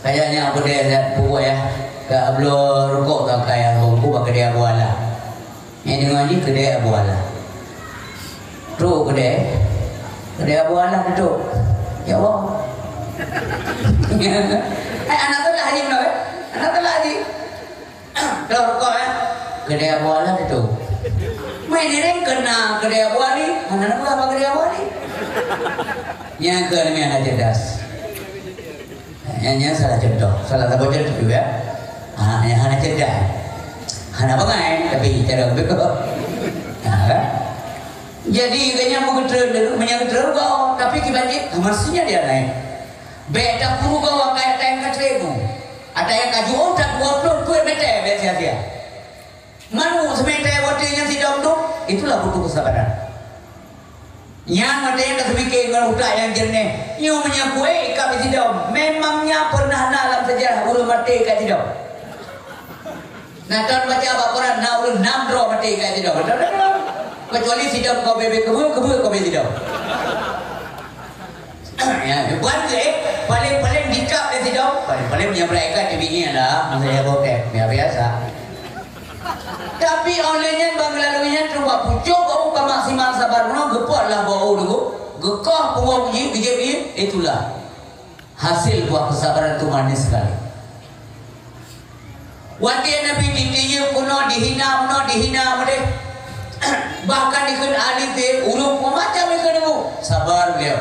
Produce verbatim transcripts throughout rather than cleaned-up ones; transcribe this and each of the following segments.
Kayaknya aku deh lihat buku ya. Kak belum rukuk kak kaya buku bak kedai Abu Ala. Yang dengar ni kedai Abu Ala. Trok kedai. Kedai Abu Ala tutup. Ya Allah. Eh, anak tu dah haji belum, eh? Anak tu dah haji. Dah rukuk, eh? Kedai Abu Ala tutup. Mai direng kena kedai Abu Ali. Mana nak apa kedai Abu Ali? Yang ke ni anak cerdas. Nyan, nyan salah contoh, salah saboh contoh juga. Ha, nyan hana cerdas. Hana bangai, tapi cara beutôi. Ha, kan? Jadi, gobnyan meugeutreun dulu, meunyo geutreun gob, tapi kiban jih, ha, maksudnya dia naik. Bèk takuru gob, akai-akai nyang ka treb. Ada nyang ka jiôh, tak dua puluh peuet meter, bèk sia-sia. Manu seumete watèe nyan sidom tu, itulah butuh kesabaran. Nyan watèe nyan ka teupike ngon utak nyang jeuneh. Nyoe meunyo kueh ikat sidom, memang nyan pernah na lam sejarah ureueng maté ikat sidom. Na tan baca bak Quran, na ureueng nam droe maté ikat sidom. Betul tak? Kecuali sidom kau bebe keubeu, keubeu kau bebe sidom. Ya, bukan tu, eh. Paling-paling dikap dari sidom. Paling-paling meunyo malaikat dia bingit lah. Masa dia bokeh. Ya, biasa. Tapi oleh nyan, bang lalu nyan, cuma pucuk bau ka maksimal sabar meunan, geupot lah bau dulu. Geukoh punggong jih, geujép jih. Itulah hasil buah kesabaran tu manis sekali. Watèe Nabi ditiyeuk bunoe, dihina bunoe, dihina meudeh. Bahkan dikheun ahli sihir, ureueng macam-macam dikheun. Sabar beliau.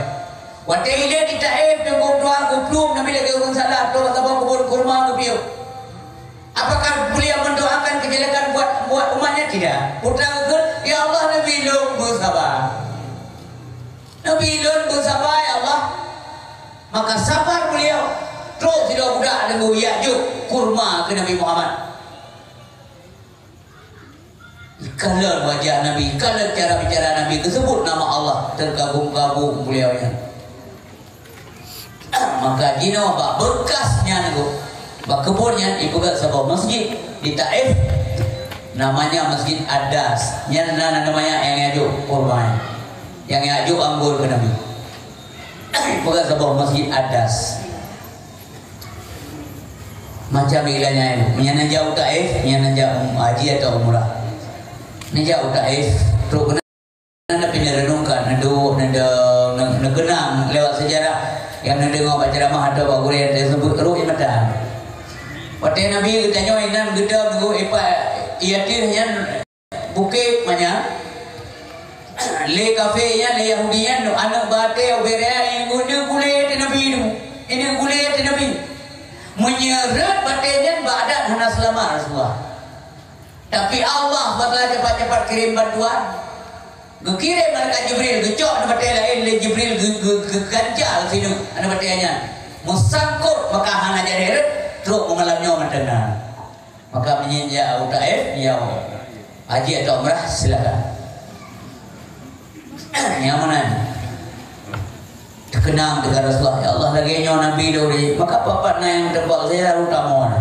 Watèe ilèe di Taif, teungku tuan geuplueng Nabi lagèe ureueng salah, trok saboh kubur kurma geupiôh. Apakah beliau mendoakan kejelekan buat, buat umatnya? Tidak. Putra geukheun, "Ya Allah, Nabi lôn beusabar." Nabi lôn beusabar, ya Allah. Maka sabar beliau. Trok sidroe budak deungon Ya'juj kurma keu Nabi Muhammad. Kalon wajah Nabi, kalon cara bicara Nabi, geuseubut nama Allah, teukagum-kagum beliau nyan. Maka jinoe bak beukas nyan tu, bak keubon nyan ipeugöt saboh masjid di Taif, namanya Masjid Adas. Nyan na namanya nyang Ya'juj kurma nyan. Nyang Ya'juj anggô keu Nabi. Peugah saboh Masjid Adas. Macam ilanya ilmu. Meunyo neujak u Taif, meunyo neujak um-, haji atau umrah. Neujak u Taif, trok keunan tapi neurenungkan, neuduek, neude-, neu-, neukeunang lewat sejarah nyang neudeungoe bak ceramah atau bak gurèe nyang teuseubut, rhot ie mata. Watèe Nabi geutanyoe inan geudong nunggu ipat, ie ateueh nyan, bukét manyang, lé kafé nyan, lé Yahudi nyan, aneuk batèe ubé raya, ineuk gulé teuh Nabi tu. Ineuk gulé teuh Nabi. Meunyo rhot batèe nyan bak adat hana seulamat Rasulullah. Tapi Allah bak cepat-cepat kirém bantuan. Geukirém malaikat Jibril, geucok aneuk batèe laén lé Jibril geu-, geu-, geuganjal sineuk aneuk batèe nyan. Meusangkot maka hana jadi rhot, trok bak malam nyoe mantong na. Maka meunyo jak u Taif, ya, haji atau umrah, silakan. Nyang meunan. Teukeunang deungon Rasulullah, "Ya Allah, lagèe nyoe Nabi lôn." Maka pat-pat na nyang teumpok saya utama.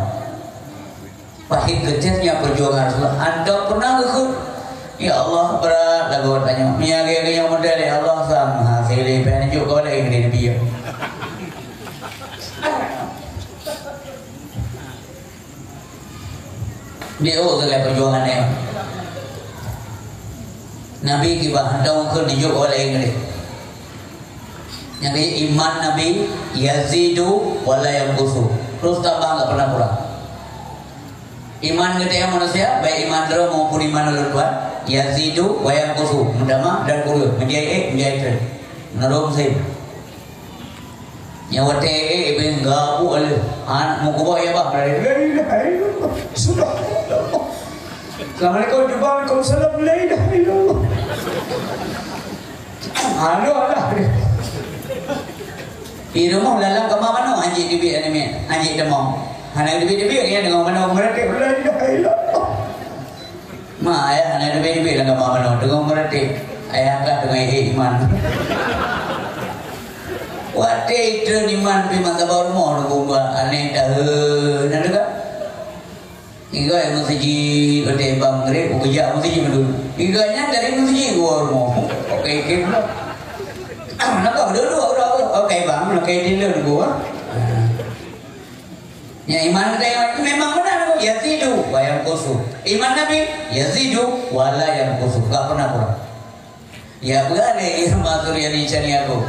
Pahit geucehnya perjuangan Rasulullah. Antok pernah geukheun, "Ya Allah, brat lagoe tanyoe. Meunyo lagèe nyoe model, ya Allah, sang hase lé pih neujok keu lagèe Nabi, ya." Di oh, segala perjuangan nyan. Nabi kiban hantom keu neujok oleh Inggris. Nyang iman Nabi yazidu wa la yanqusu. Terus tambah, enggak pernah kurang. Iman geutanyoe manusia, baik iman droe maupun iman ulôn tuan, yazidu wa yanqusu, meutamah dan kureueng, meujadi ék, meujadi treun. Meunurot musém. Nyan watèe, eh, eh, ben gabuk lé. Aneuk meukeubah ya bah. La ilaha illallah. Subhanallah. Assalamualaikum, waalaikumsalam. La ilaha illallah. Aduh, alah. Di rumoh lalang kama manoe, anjing teubiet aneuk miet, anjing teumong. Hana teubiet-teubiet, ya, deungon manoe meuratéb, la ilaha illallah. Ma, ayah hana teubiet-teubiet lam kama manoe, deungon meuratéb. Ayah ka deungon, eh, iman. Watèe treun iman pih mantong bak rumoh, nunggu bak aneuk tahe, na teuka. Igai meuseujid, watèe bang grep, beujak meuseujid mandum. Igai nyan dari meuseujid keuluwa rumoh. Oke, oke pula. Nak dulu, oke, bang, oke, di lôn gua. Ya, iman kita yang memang benar, yazidu wa yanqusu. Iman Nabi, yazidu wa la yanqusu. Enggak pernah kurang. Ya, beugah lé Imam Suryani cani aku.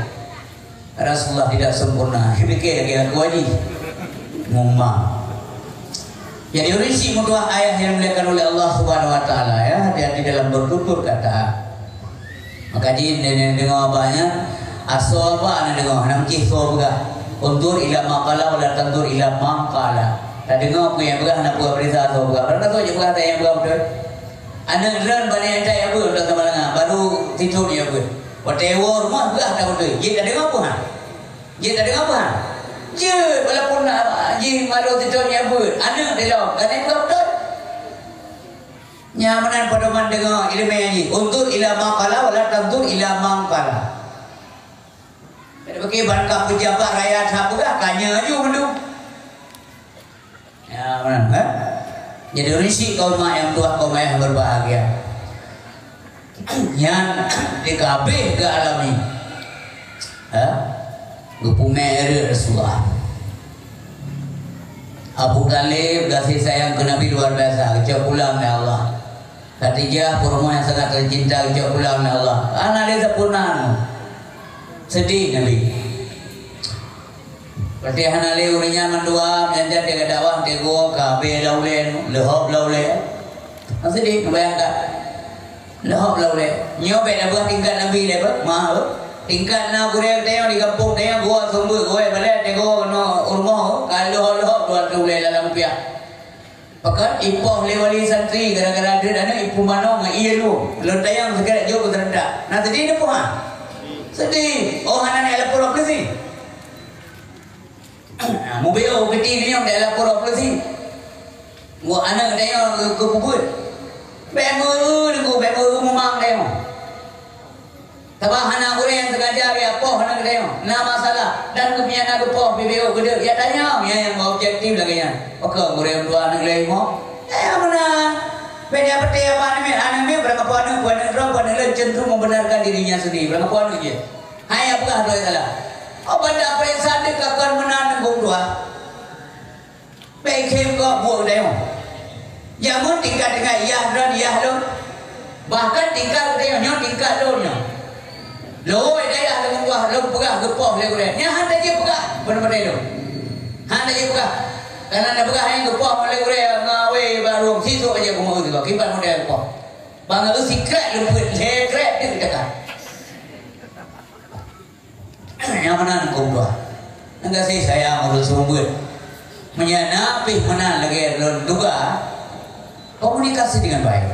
Rasulullah tidak sempurna. Pikir lagi aku haji. Ngumma. Jadi, ureueng syiek meutuah ayah yang dimuliakan oleh Allah Subhanahu wa Taala, ya, hati-hati dalam bertutur kata. Maka jih neudeungoe abah nyan, asoe abah neudeungoe, hana meucih soe peugah. Unzur ila ma qala wa la tanzur ila man qala. Tadeungoe peue nyang peugah, hana peue peuriksa soe peugah. Barang soe nyang peugah, nyang peugah beutôi. Aneuk droen bani nyang that nyang beuet, udah sama dengan, baru tidur nyang beuet. Watèe woe rumoh peugah that beutôi. Jeuet tadeungoe peue han? Jeuet tadeungoe peue han? Jeuet, walaupun na, jih malu tidur nyang beuet. Aneuk dilom, kan nyang peugah beutôi. Nyan meunan pedoman deungoe ileumèe nyan jih. Unzur ila ma qala wa la tanzur ila man qala. Jadi, bagi ban ka pejabat rakyat hana peugah, ka nyoe aju mandum. Ya, meunan, eh? Jadi, ureueng syiek kaum mak nyang tuah, kaum ayah yang berbahagia. Nyan, di kabeh geualami. Eh? Geupeumeureuek Rasulullah. Abu Thalib gaséh sayang keu Nabi luar biasa, geucok pulang lé Allah. Khadijah, peurumoh nyang sangat teucinta, geucok pulang lé Allah. Hana lé sapeue nan. Seudeh Nabi. Berarti hana lé ureueng nyan mandua, meunyan-nyan teuka dakwah, teuka ka abéh lam ulèe, leuhop lam ulèe. Seudeh, neubayangkan. Leuhop lam ulèe. Nyoe bèk neupeugah tingkat Nabi lé, beuh? Meu'ah, beuh? Tingkat na gurèe tanyoe di gampông tanyoe, geuwoe sumbeue, geuwoe balèe, teuka keunoe u rumoh, ka leuhop-leuhop dua ateueh ulèe lam piah. Pakon ipoh lé wali santri gara-gara deuh aneuk ipumanö ngon ié luwong. Lôn tanyong sigaret jok keu seureuta. Na seudeh neupeue han? Seudeh. Oh, hana na lapor polisi. Mubiôh piti nyoe dak lapor polisi. Ngon aneuk tanyoe keu, keu peubuet. Bèk meu-eu deungon, bèk meu-eu mumang tanyoe. Sabab hana gurèe nyang sengaja geupoh aneuk geutanyoe na masalah dan geupiah na geupoh pih beuh geudeuk. Ya tanyong, ya nyang objektif lagèe nyan. Pakon gurèe meutuah aneuk lé imoe? Eh, meunan. Bèk jak peuté aneuk miet, aneuk miet barangkapeue aneuk, peue aneuk droe, peue aneuk lôn, cenderung membenarkan dirinya sendiri. Barangkapeue aneuk jih. Hai, ya peugah droe salah. Oh, banda peuriksa deuh ka kon meunan ngon geutuah. Bèk khém gob buet geutanyoe. Jameun tingkat-tingkat yah droen, yah lôn. Bahkan tingkat geutanyoe nyoe, tingkat lôn nyoe. Lôn dayah lôn tuah, lôn peugah geupoh lé gurèe. Nyan han tajeuet peugah, beuneuh-beuneuh lôn. Han tajeuet peugah. Karena na peugah nyan geupoh lé gurèe ngon awé barô, sisok aja kumeung sigoe, kiban model geupoh. Bang lôn sikrek lôn peuet, lhèe krek deuh geutanyoe. Nyang meunan keu ulôn. Nyang gaséh sayang ulôn seumeubeuet. Meunyoe na pih meunan lagèe lôn duga, komunikasi dengan baik.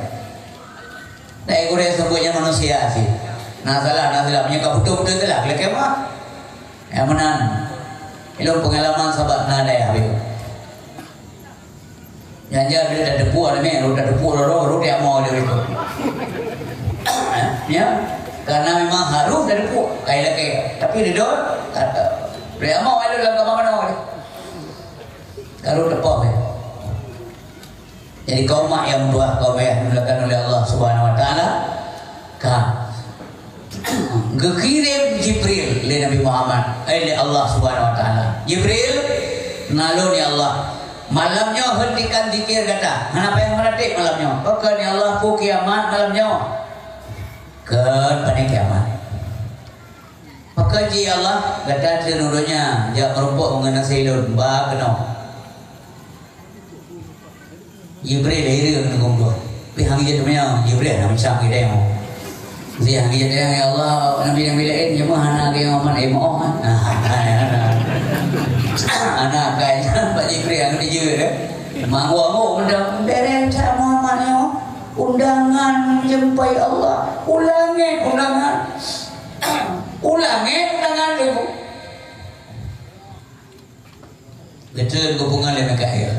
Dai gurèe seumeubeuet nyan manusia cit. Na salah, na salah. Meunyoe ka beutôi-beutôi salah, geulakèe meu'ah. Nyang meunan. Ilôn peungalaman sahabat na dai habéh. Nyang jan lé tateupeue aneuk miet, rot tateupeue lom, rot diamoe lé itu. Ya, karena memang harus tateupeue, kai lakèe. Tapi ridho, kata, diamoe lé lam kama manoe lé. Ka rot teupoh lé. Jadi kaum mak nyang dua, kaum ayah dimuliakan oleh Allah Subhanahu Wa Taala, ka Geukirém Jibril lé Nabi Muhammad, eh, lé Allah Subhanahu Wa Taala. "Jibril, na lôn, ya Allah. Malam nyoe hentikan zikir gata. Hana payah meuratéb malam nyoe. Pakon, ya Allah, peue kiamat malam nyoe?" "Kon pane kiamat." "Pakon cit, ya Allah?" "Gata treun u donya, jak meurumpok ngon asèe lôn, ba keunoe." Jibril hireuen teungku. Pih han geujak teumanyong, Jibril hana macam geudayong. Pih han geujak tanyong, "Ya Allah, nabi-nabi laén cuma hana geuyue Muhammad, eh, moh kan?" Nah, hana, hana. Hana kai nyan bak Jibril han geujeuet deh. Manggok-anggok mantong, "Bereng that Muhammad nyoe, undangan meujumpai Allah. U langét undangan. U langét undangan, Ibu." Geutreun geupeungon lé Mikail.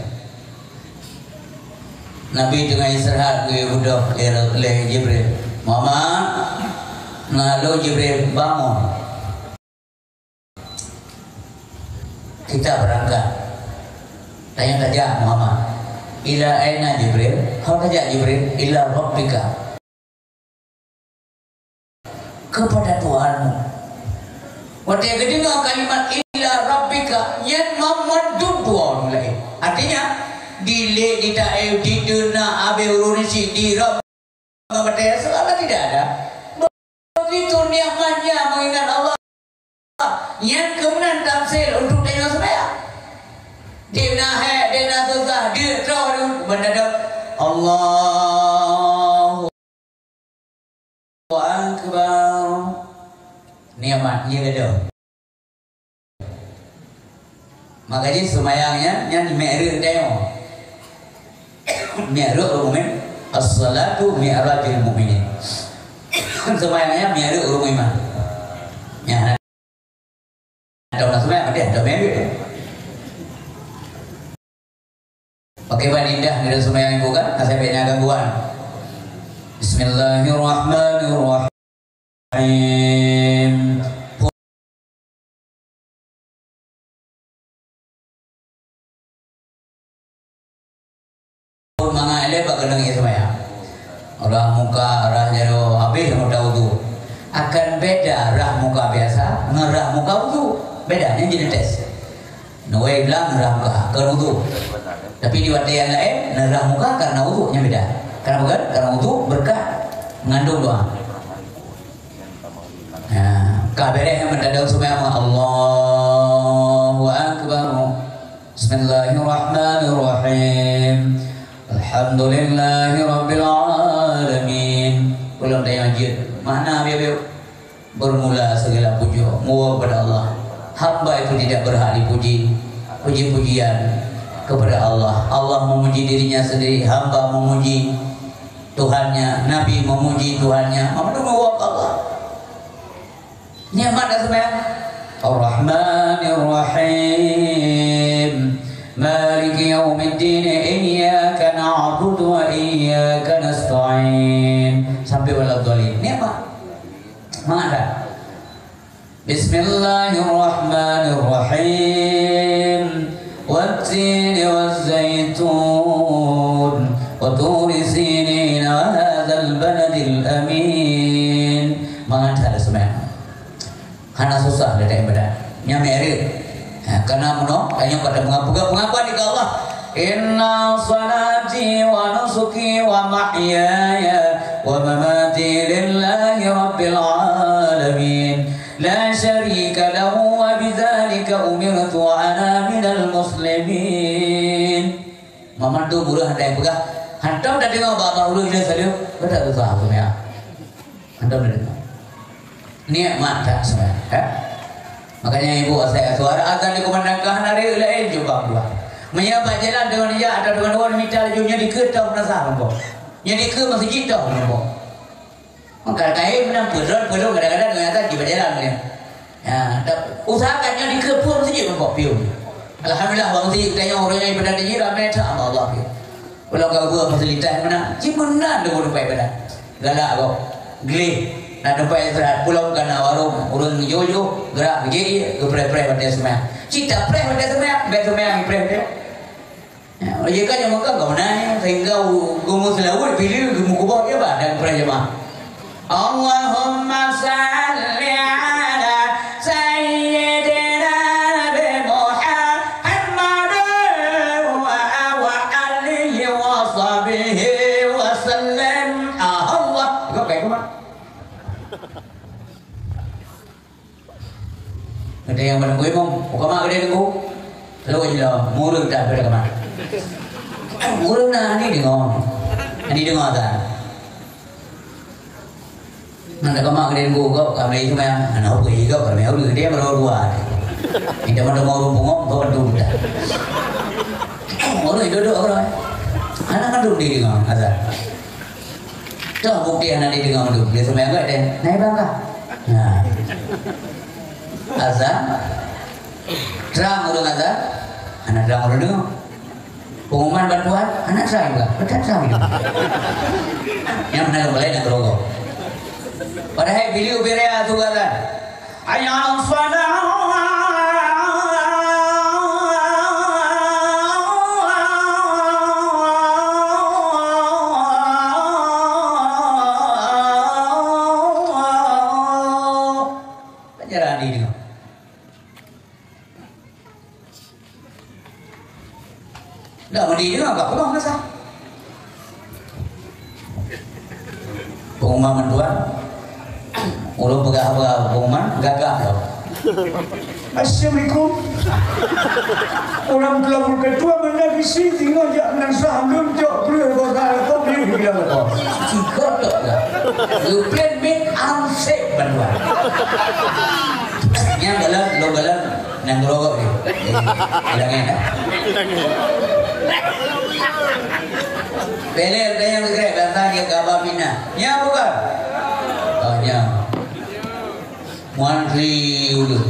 Nabi teungoh istirahat geuyue beudôh lé, lé Jibril. "Muhammad, na lôn Jibril, bangon. Kita berangkat." "Tanyong tajak, Muhammad." "Ila aina, Jibril?" "Ho tajak, Jibril?" "Ila rabbika." Kepada Tuhanmu. Watèe geudeungoe kalimat ila rabbika, nyan mandum dua ureueng laén. habéh ureueng nyan cit di rot ngon batée, seolah tidak ada. Begitu nikmatnya mengingat Allah. Nyan keunan tamsil untuk tanyoe seumayang. Di na hék, di na susah, di troh, di bandada. Allahu Akbar. Nikmat, iya betul. Maka jih seumayang nyan, nyan mi'raj tanyoe. Mi'raj ureueng mukmin, as-salatu mi'rajul mukminin. Seumayang nyan mi'raj ureueng iman. Nyan, atau nak seumayang, ada, ada mi'raj. Oke, Pak, indah, ngirim seumayang ibu kan? Asai banyak gangguan. Bismillahirrahmanirrahim. Pun mangat ilée bak keunong ie seumayang. Rhah muka, rhah jaroe, habéh anggota wudu. Akan beda rhah muka biasa ngon rhah muka wudu. Beda, nyan jadi tes. Nuwai blang rhah muka, keu wudu. Tapi di watée nyang laén, rhah muka karena wudu, nyan beda. Kenapa kan? Karena wudu berkah mengandung doa. Ya, ka beres nyan meuntadong seumayang, Allahu Akbar. Bismillahirrahmanirrahim. Alhamdulillahirabbil alamin. Ulôn tanya jeuet, makna bieu-bieu. Bermula segala puji, meuwoe kepada Allah. Hamba itu tidak berhak dipuji. Puji-pujian kepada Allah. Allah memuji dirinya sendiri, hamba memuji Tuhannya, Nabi memuji Tuhannya. Maka meuwoe Allah. Nikmat dah seumayang. Ar-Rahmanir Rahim. Maliki yaumiddin. Iyyaka na'budu wa iyyaka nasta'in. Sampai waladdallin. Nikmat. Mangat dah. Bismillahirrahmanirrahim. Wat-tini waz-zaitun. Wa turi sinin wa hadzal baladil amin. Mangat dah seumayang. Hana susah lé ibadat. Nyan mirip. Ha, karena meunoe, tanyoe ka tapeugah pengakuan di Allah. Inna salati wa nusuki wa mahyaya wa mamati lillahi rabbil alamin. La syarika lahu wa bidzalika umirtu wa ana minal muslimin. Mamandum ureueng hana peugah, hantom tadeungoe bak-bak ureueng nyan salu, beutôi susah aku ya. Hantom tadeungoe. Nikmat that sebenarnya, ya. Makanya ibu saya suara azan dikumandangkan hana rayeuk laén jubah buah. Meunyoe bak jalan deungon jak atau deungon wan mita laju nyoe dikeue teuh meunasah lompoe. Nyoe dikeue masjid teuh lompoe. Maka kain menang pun, ron pun kadang-kadang dengan tak tiba jalan dia. Ya, tak usahakan nyoe dikeue pun masjid lompoe pium. Alhamdulillah bang masjid kita nyoe ureueng nyang ibadat ji ramai tak Allah pium. Pulang ka gua fasilitas mana? Cuma nan dua tempat ibadat. Galak kau. Gleh. Nak tempat istirahat. Pulang ka na warung. Ureueng jo-jo gerak beujeuet, geupreh-preh watèe seumayang. Cit tapreh watèe seumayang, bèk seumayang ipreh watèe. Ya, jika nyoe maka kau nanya sehingga geumu seulaweuet bila geumu kubah dia bah dan preh jemaah. Allahumma salli ala sayyidina Nabi Muhammad wa, wa alihi wa sahbihi wa sallim. Ah, Allah. Kau kayak apa? Ada nyang meununggu imum, "Ukamak geude nunggu." Lalu jila, mureueng dah pada kamak. Mureueng na ni deungoe. Ni deungoe dah. Nanda kamak geude nunggu kau, kami itu mah, anak aku juga, kami aku gede baru dua. Kita mau mau urung bungong, kau kan tu dah. Mureueng duduk orang. Anak kan tu di deungoe, azan. Toh bukti hana dideungoe mandum. Dia seumayang agak deh. Naik bangka. Nah. Azan. Trang ureueng azan. Hana trang ureueng deungoe. Pengumuman bantuan. Hana trang juga. Betul trang itu. Yang mana kembali nak kerogoh. Padahal bili ubere azan. Hayya 'alas shalah. Pelajaran ini. Dah mandi juga, agak penuh rasa. Pengumuman meutuan, ulôn peugah haba pengumuman, gagah lom. Assalamualaikum. Ureueng keulabu keudua meunan bisi singoh jak meunan sah lôn cok breueh boh sa lakoe, breueh di bilang lakoe. Sikot tok lah. Lu plan make ansek bantuan. Nyang galak, lôn galak, nyang geurogok ni. Ulangan dah. Bèk lé tanyong sikrek, bangsa dia gaba fitnah. Nya bukan? Oh, nya. Muan si ulun.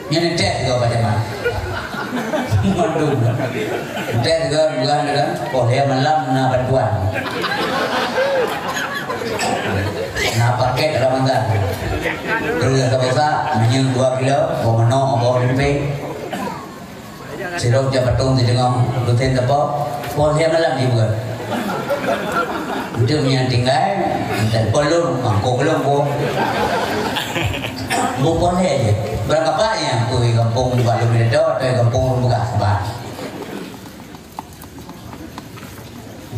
Nyan tes juga pada mana? Mandum. Tes juga bukan kan? Oh, dia malam na bantuan. Na paket Ramadan. Terus ada bosa, menyang dua kilo, bawa menok, bawa tempe. Sidroe jak patong sideungoe, lutén teupeu, poh lhèe malam jibuet. Untuk nyang tinggai, telepon lôn, mangkok lôn pun. Bupoh lhèe jih. Barangkapat nyang peue gampông bak lôn Pidato atau gampông lôn Peugah, saban.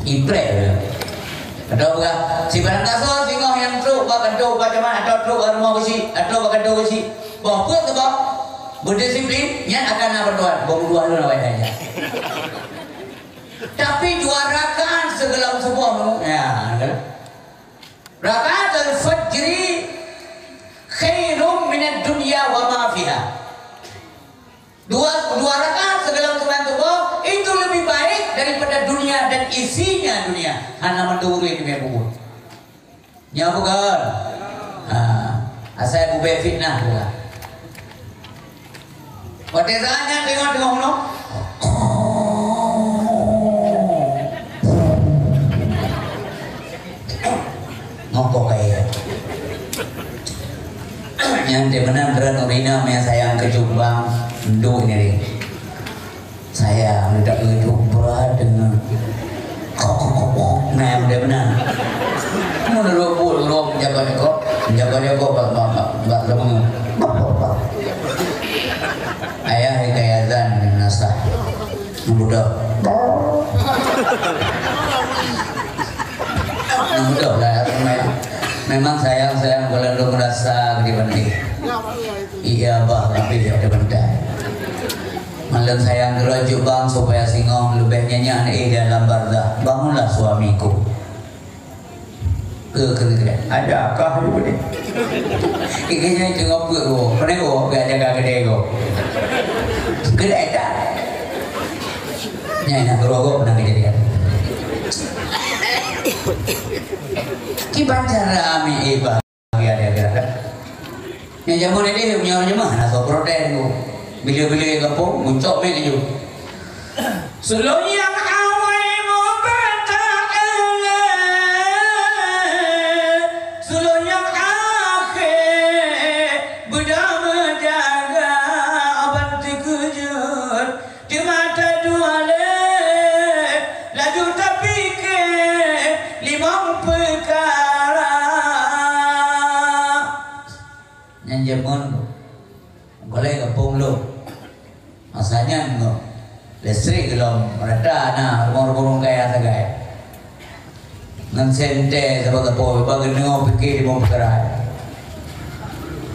Ipreh. Atau peugah, sibarang gasoe singoh nyang trok bak kantô keucamat atau trok bak rumoh geuchik, atau bak kantô geuchik. Boh peue sabab beudisiplin, nyan akan na bantuan. Boh dua lôn awai hai nyan. Tapi dua rakaat sigohlom suboh, ya, kan? Rakaatul fajri khairum minad dunya wa ma fiha. Dua, dua rakaat sigohlom seumayang suboh itu lebih baik daripada dunia dan isinya dunia. Hana mandum ureueng di mé bubuet. Nyo bukan? Ha, asai bubé fitnah tu lah. Watèe saat nyan tengok-tengok bunoe. Ngoko kaya. Nyang di meunan droeneuh ureueng inong nyang sayang keu Jombang, nduek nyoe. Sayang, ndak keu Jombang deungon. Kok, kok, kok, kok. Nah, nyang di meunan. Mun lôn buet, lôn jaga-jaga, jaga-jaga bak, bak, bak, bak leumeung. Bak, bak, bak. Ayah ikaya azan nasah. Budak. Nah, udah lah, memang, memang sayang-sayang kalau lu merasa gede banding. Iya, bah, tapi dia ada bentar. Malam sayang geurojok bang supaya singoh leubeh nyenyak eh dalam barzah. Bangunlah suamiku. Keu, keu, keu. Ada akah juga deh. Ikanya tengok peuet go. Pernah go, gak jaga kedai go. Kedai tak? Nyai nak keurogok pernah kejadian. Kiban cara ambil ibadah. Bahagia dia gerak. Nyang jameun idéh meunyoe jeumaah na soe protes tu. Bila-bila gampông, muncok mic laju. Sulôn nyang awai mubah taat, sulôn nyang akhé beudôh meujaga, ban teukeujot. Teuma taduek lé, laju tapike limong peukara. Nyan jameun goh lé gampông lôn. Masa nyan listrik gohlom rata na rumoh-rumoh ureueng kaya sagai. Ngon senter saboh-saboh, bak geuneuk pike limong peukara.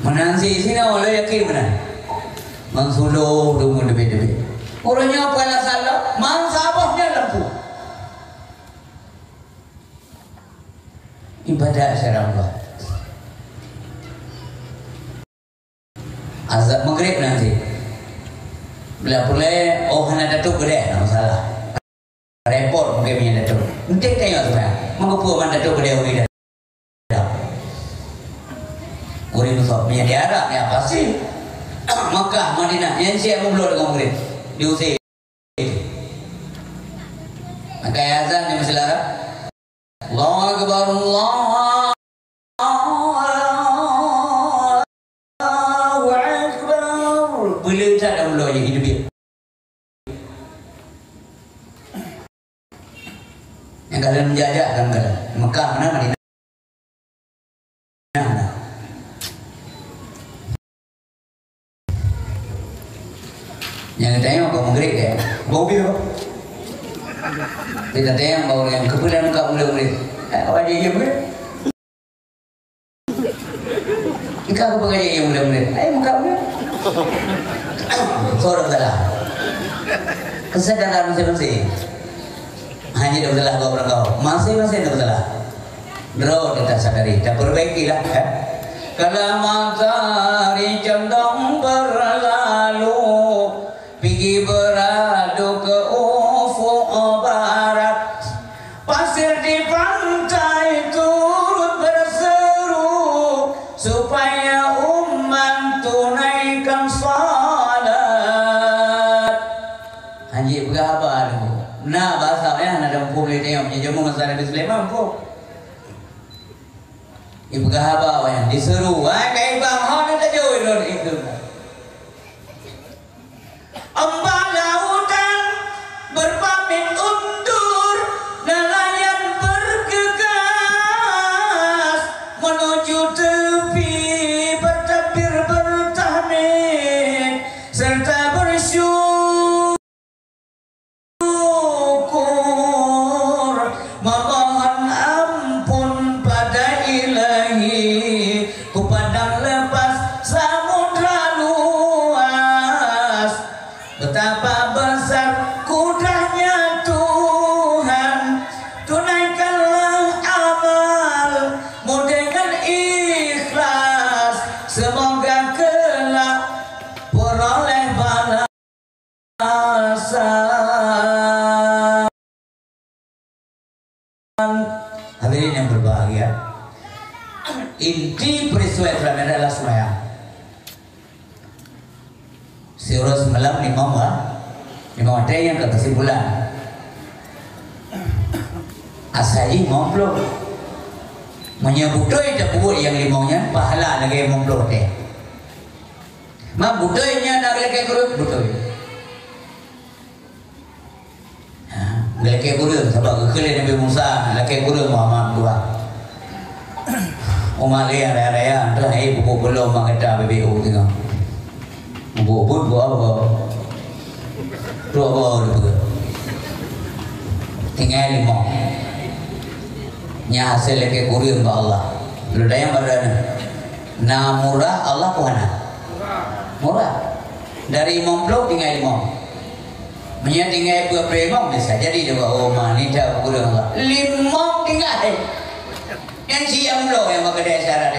Meunan si sinoe lôn yakin meunan. Ngon sulo deungon teubiet-teubiet. Uroe nyoe peue alasan lom, man saboh nyan lampu. Ibadat syara Allah. Azan Maghrib nanti. Bila pulai, oh, hana tatôp keudè, hana masalah. Repot mungkin punya tatôp. Entek tengok tu kan. Mengapa man tatôp keudè uri dah? Uri tu punya di Arab, ya pasti. Makkah, Madinah, yang siap ngobrol dengan Maghrib. Diusir. Maka azan di Mesir Arab. Allahu Akbar, Allahu Akbar. Bila tak ada ulo je hidup dia. Nyang ka lheueh meujak-jak lam galak. Mekah meunan, Madinah meunan. Nyang tanyong keu Maghrib, ya. Bau bil apa? Kita tanya baru yang kebetulan buka mulut-mulut. Eh, awak dia diam ke? Kita apa kerja yang mulut-mulut? Eh, buka mulut. Kau dah salah. Kesadaran masing-masing. Hanya dah salah kau orang kau. Masing-masing dah salah. Droe kita sadari, kita perbaikilah, kan? Kala matahari condong berlalu, pigi beradu ke ufuk barat. Pasir di pantai turut berseru, supaya umat tunaikan salat. Hanjeuet peugah haba tu. Na bahasa, ya, na dalam buku boleh tengok. Meunyoe jameun masa Nabi Sulaiman, buku. Ipeugah haba awaknyan, diseuru, "Hai kai bang, ho neutajôk lôn itu." Ombak lautan berpamit undur, nelayan bergegas menuju tepi, bertakbir, bertahmid, serta bersyukur. Syukur, memohon ampun pada Ilahi, ku padang lepas samudra luas. Betapa besar kudrahnya Tuhan, tunaikanlah amalmu dengan ikhlas, semoga kelak peroleh bala. Hadirin yang berbahagia, inti peristiwa Isra Mi'raj adalah sembahyang. Siuroe semalam limong wa-, limong watèe nyang ka kesimpulan. Asai jih limong ploh. Meunyoe beutôi tapeubuet nyang limong nyan, pahala lagèe limong ploh watèe. Mak beutôi nyan na lakèe kureueng, beutôi. Ha, lakèe kureueng, sabab geukheun lé Nabi Musa, lakèe kureueng Muhammad dua. Umat lé raya-raya, entah hai pupuk belom mak gata B B U teuka. Bubut buah apa? Dua buah dua. Tinggai limong. Nyan hasé lakèe kureueng bak Allah. Lôn tanyong bak droeneuh. Na murah Allah pun hana? Murah. Dari limong ploh tinggai limong. Meunyoe tinggai dua ploh limong bisa jadi juga, oh, mah ni dah kureueng Allah. Limong tinggai. Nyan siang bloe nyang bak keudè syarat.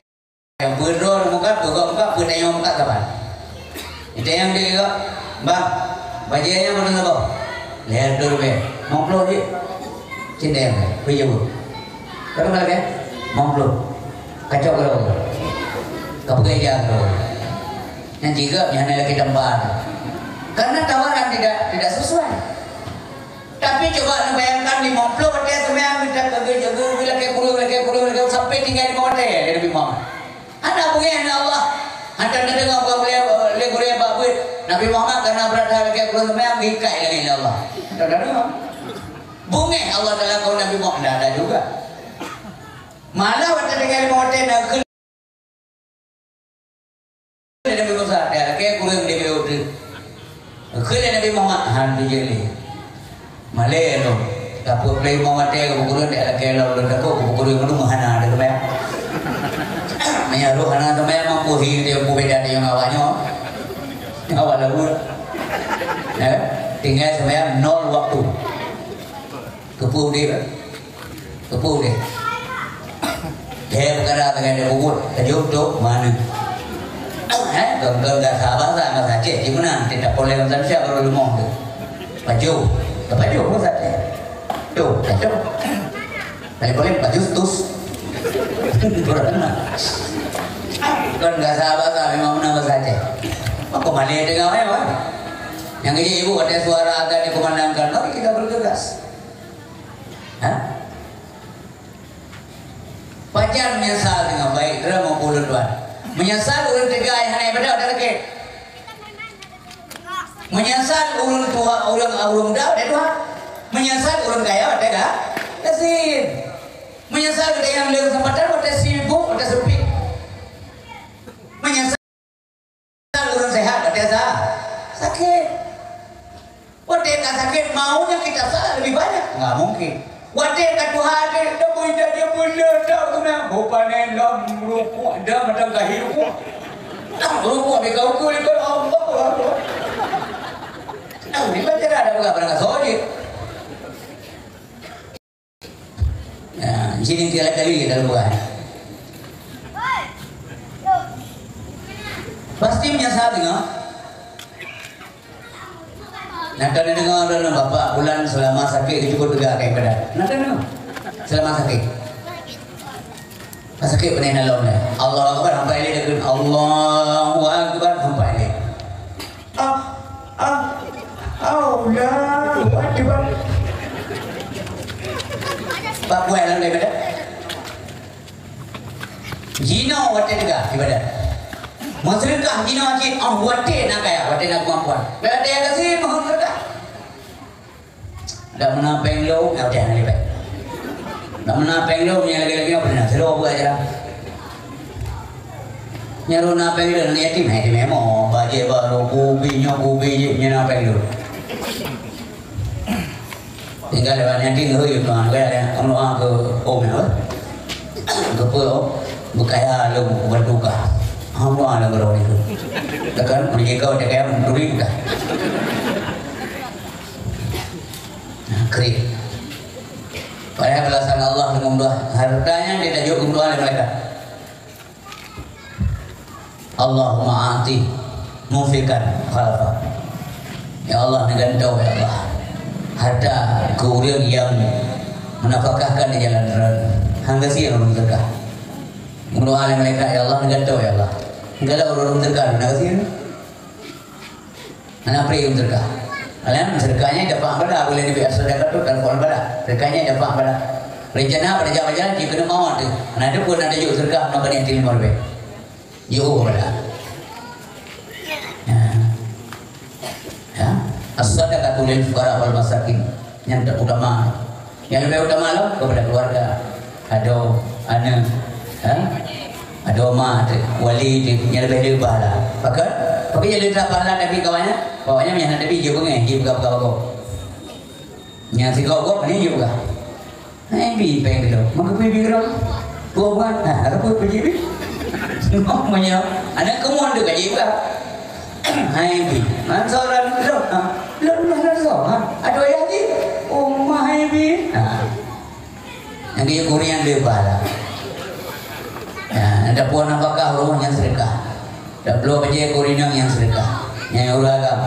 Nyang beudroe muka, beugok muka, beutanyong muka saban. Itanyong di gok, "Bah, bajèe nyan meunan saboh?" "Lhèe reutôh ribèe." "Limong ploh jih." Cit dayang, peue jaweueb? Ka lheueh lagèe? "Limong ploh." Kacok keudroe. Ka peugah ija keudroe. Nyan jih gok nyan hana lakèe tampan. Karena tawaran tidak, tidak sesuai. Tapi coba neubayangkan limong ploh watèe seumayang, mita keu, keu, keu, keu, lakèe kureueng, lakèe kureueng, lakèe sampai tinggai limong watèe lé Nabi Muhammad. Hana beungèh lé Allah. Hana tadeungoe lé, lé gurèe bak buet. Nabi Muhammad karena brat that lakèe kureueng seumayang, geuikat lagèe lé Allah. Hana tadeungoe. Beungèh Allah Taala keu Nabi Muhammad, hana ada juga. Malah watèe tinggai limong watèe na keu Nabi Musa, "Dah lakèe kureueng di beuet teuh." Kheun lé Nabi Muhammad, "Han tujak lé." Malèe lom. Tapeuplai limong watèe keu kureueng, dak lakèe lom lôn takot keu kureueng meunung hana ada keubai. Meunyo roh hana seumayang mampu hi dia pubeda dia ngon awak nyoe. Awak lalu. Eh, tinggai seumayang nol waktu. Keupeue dia? Keupeue deh? Lhèe peukara lagèe nyan bubuet, tajok trok mana? Eh, kon-kon gasa basa, basa Aceh, di mana? Tidak boleh macam siapa baru limong tu. Pajoh, pajoh pun saja. Tuh, pajoh. Paling-paling pajoh tus. Kon gasa basa memang mana basa Aceh. Maka mana dengar, eh, wah. Yang ini ibu ada suara azan dikumandangkan, mari kita bergegas. Ha? Pajan meunyeusal deungon baik, droe maupun ulôn tuan. Meunyeusal ureueng teuga nyang hana ibadah, dak lakèe. Meunyeusal ureueng tuha, ureueng, ureueng muda, dak tuha. Meunyeusal ureueng kaya, dak ga-, gasien. Meunyeusal geutanyoe nyang le keuseumpatan, watèe sibuk, watèe seupit. Meunyeusal ureueng seuhat, watèe sa-, sakét. Watèe sakit, maunya kita salah lebih banyak. Nggak mungkin. Watèe ka tuha teuh, dah bui dah dia beuleuh dah guna. Bau panen lam rukuk, dah macam kahir rukuk. Dah rukuk, dia kau kul, dia kau, Allahu Akbar. Nah, ni baca dah, dah pegang barang kasar je. Ya, di sini tiada kali kita buat. Pasti menyesal tengok. Nah, kan dengar orang bapak bulan selama sakit cukup tegak kayak pada. Nah, kan dengar. Selama sakit. Pas sakit pernah nalong dah. Allahu Akbar, sampai dia kata, Allahu Akbar, sampai dia. Ah, ah, Allahu Akbar. Pak buat dalam daripada. Jinoe watèe teuga ibadat. Meuseudeukah jinoe cit, oh, watèe na kaya, watèe na keumampuan. Berarti ya kasih mohon sedekah. Dak meuna péng lom, ya udah, nalai péng. Dak meuna péng lom, nyang lagèe-lagèe apa na? Seru apa aja lah. Nyang na péng lom, yatim, yatim, ya, mau bajèe baru, kubi, nyoe kubi, nyoe na péng lom. Tinggal lewat nyan ting hui tuan, hui ada orang doa ke om ya. Ke pe om, berkaya lu berduka. Hamba ada berdoa itu. Tekan, menyikau dia kaya mencuri dah. Nah, kering. Padahal balasan Allah dengan doa. Hartanya dia tajuk doa oleh malaikat. Allahumma a'ti munfiqan khalafa. Ya Allah, neugantoe, ya Allah, harta keu ureueng nyang meunafakahkan di jalan Tuhan. Hana gasien ureueng teuka. Meudoa lé malaikat, "Ya Allah, neugantoe, ya Allah." Galak ureueng teuka, hana gasien. Hana pri ureueng teuka. Kalian teuka nyan dapat bala, bila Nabi as-sadaqah tu dapat bala. Teuka nyan dapat bala. Rencana pada jalan-jalan jih keuneuk mawat tu. Hana ada pun ada juk teuka, hana keuneuk tilim marbeh. Jiôh bala. Ya. Ya. As-sadaqatu lil fuqara wal masakin. Nyang terutama. Nyang lebih utama lom kepada keluarga. Adoe, aneuk. Ha? Adoe ma teuh, wali teuh, nyang lebih leubah lah. Pakon? Pakon nyang leubah pahala Nabi kawannya? Kawannya nyang Nabi jeuet beungéh, jeuet peugah-peugah. Nyang sigoe-goe ni jeuet peugah. Hai bi péng kilo. Maka bi bi kilo. Dua bulan. Ha, ada pun pergi bi. Semua punya. Ada kemuan tu gaji juga. Hai bi. Mansoran kilo. Ha. Lo lo lo so. Ha. Ada ayah di. Oh, hai bi. Ha. Yang dia kurian dia bala. Ya, ada puan apakah rumah yang sedekah. Dak bloe bajèe keu ureueng inong nyang seudeukah. Nyang ureueng agam.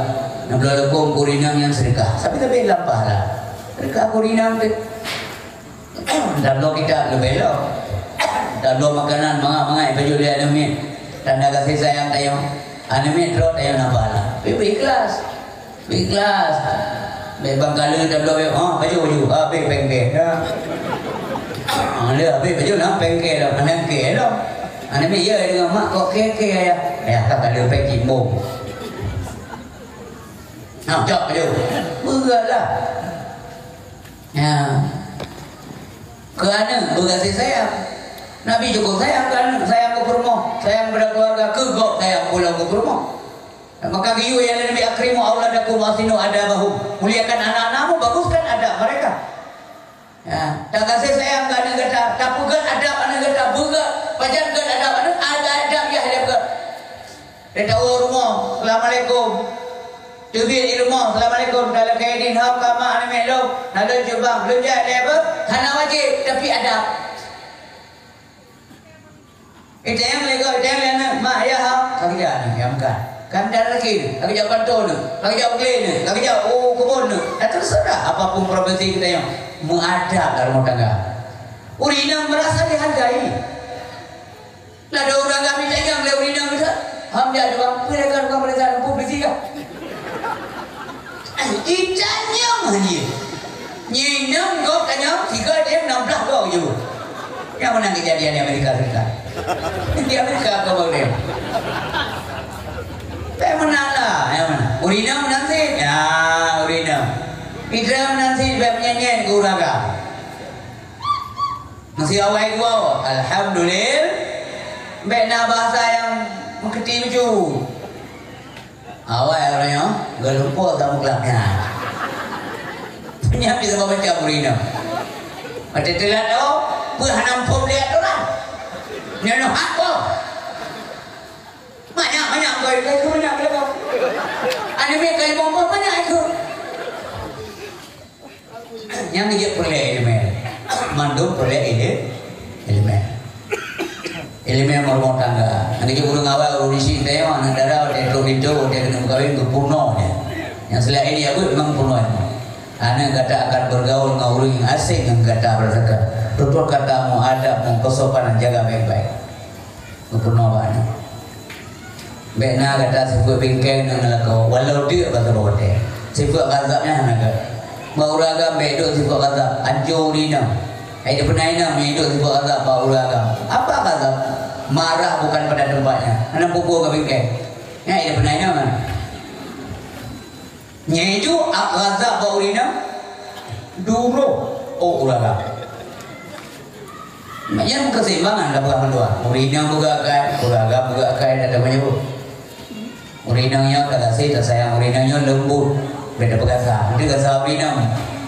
Dak bloe leukom keu ureueng inong nyang seudeukah. Sabe-sabe lam pahala. Seudeukah keu ureueng inong teuh. Dak bloe kitab leubeh lom. Dak bloe makanan mangat-mangat pajoh lé aneuk miet. Tanda kasih sayang tanyoe. Aneuk miet trok tanyoe na pahala. Tapi beu ikhlas. Beu ikhlas. Bèk bang kala dak bloe, ha, pajoh-pajoh. Ha, bèk pengke. Ha. Ha, lé, bèk pajoh na pengke dah, pandang ke dah. Aneuk miet, ya, deungon mak kok keke, ya. Ya, ka kala pengke bom. Ha, cok pajoh. Beugah lah. Ya. Keu aneuk, beugasih sayang. Nabi cukup sayang keu aneuk, sayang keu peurumoh, sayang kepada keluarga, keu gob sayang pula keu peurumoh. Maka geuyue ya Nabi, "Akrimu auladakum wa ahsinu adabahum." Muliakan anak-anakmu, baguskan adab mereka. Ya, tagasih sayang keu aneuk gata, tapeugöt adab aneuk gata, beugöt, pajan göt adab aneuk, ada adab yah lé beugöt. Tawoe rumoh, "Assalamualaikum." Teubiet di rumoh, "Assalamualaikum." Talakée idin, "Hau ka mak aneuk miet lôn, na lôn jubang, lôn jak lé beuh." Hana wajéb, tapi adab. Itayang lego, itayang lé aneuk, "Mak, ya hau." Ka geujak aneuk, ya meukat. Kan dak lagi, ka geujak panto aneuk, ka geujak u glé aneuk, ka geujak u keubon aneuk. Dak terserah apapun profesi kita yang meuadab dalam rumah tangga. Ureueng inong merasa dihargai. Dak ada ureueng agam itanyong lé ureueng inong kita. Ham jak tukang, peue dah tukang pada saat empu bisi kah? Itanyong hanya. Nyi enam gob tanyong, tiga dia enam belas gob je. Yang mana kejadian di Amerika Serikat? Di Amerika ke mana? Pek mana lah, yang mana? Urina menanti? Ya, urina. Ida menanti, pek menyanyi ke uraga. Masih awai gua, alhamdulillah. Bek na bahasa yang mengketi lucu. Awai orang yang gelupa sama kelapnya. Nyan bisa baca murid nyan. Watèe teulat, oh, peue hana muphom lé atoran. Nyoe noh hak boh. Banyak, banyak, boh, itu banyak, banyak. Aneuk miet ka limong boh, banyak itu. Nyang jeuet peureulèe ileumèe. Mandum peureulèe ile-, ileumèe. Ileumèe meurumoh tangga. Nyang jeuet ureueng awai, ureueng syiek teuh, aneuk dara, watèe trok pintoe, watèe keuneuk meukawen, geupeurunoe jih. Nyang seulaén jak beuet memang peurunoe. Aneuk gata akan bergaul ngon ureueng nyang aséng ngon gata berdasarkan tutur katamu, adabmu, kesopanan, jaga baik-baik. Geupeurunoe bak aneuk. Bèk na gata sifeuet bingkeng ngon lakoe, walau deuk bak saboh watèe. Sifeuet ghadab nyan hana gèt. Bak ureueng agam bèk duek sifeuet ghadab, hanco ureueng inong. Hai deuh peunainong nyang duek sifeuet ghadab bak ureueng agam. Apa ghadab? Marah bukan pada tempatnya. Hana peue-peue ka bingkeng. Nyan hai deuh peunainong kan. Nyan ju ghadab bak ureueng inong, duroh, oh, ureueng agam. Nyan keuseimbangan ka peugah mandua. Ureueng inong peugah akai, ureueng agam peugah akai, dan meunyoe ureueng inong nyoe tagaséh, tasayang, ureueng inong nyoe leumbut, bèk tapeugasa. Meusti gasa ureueng inong,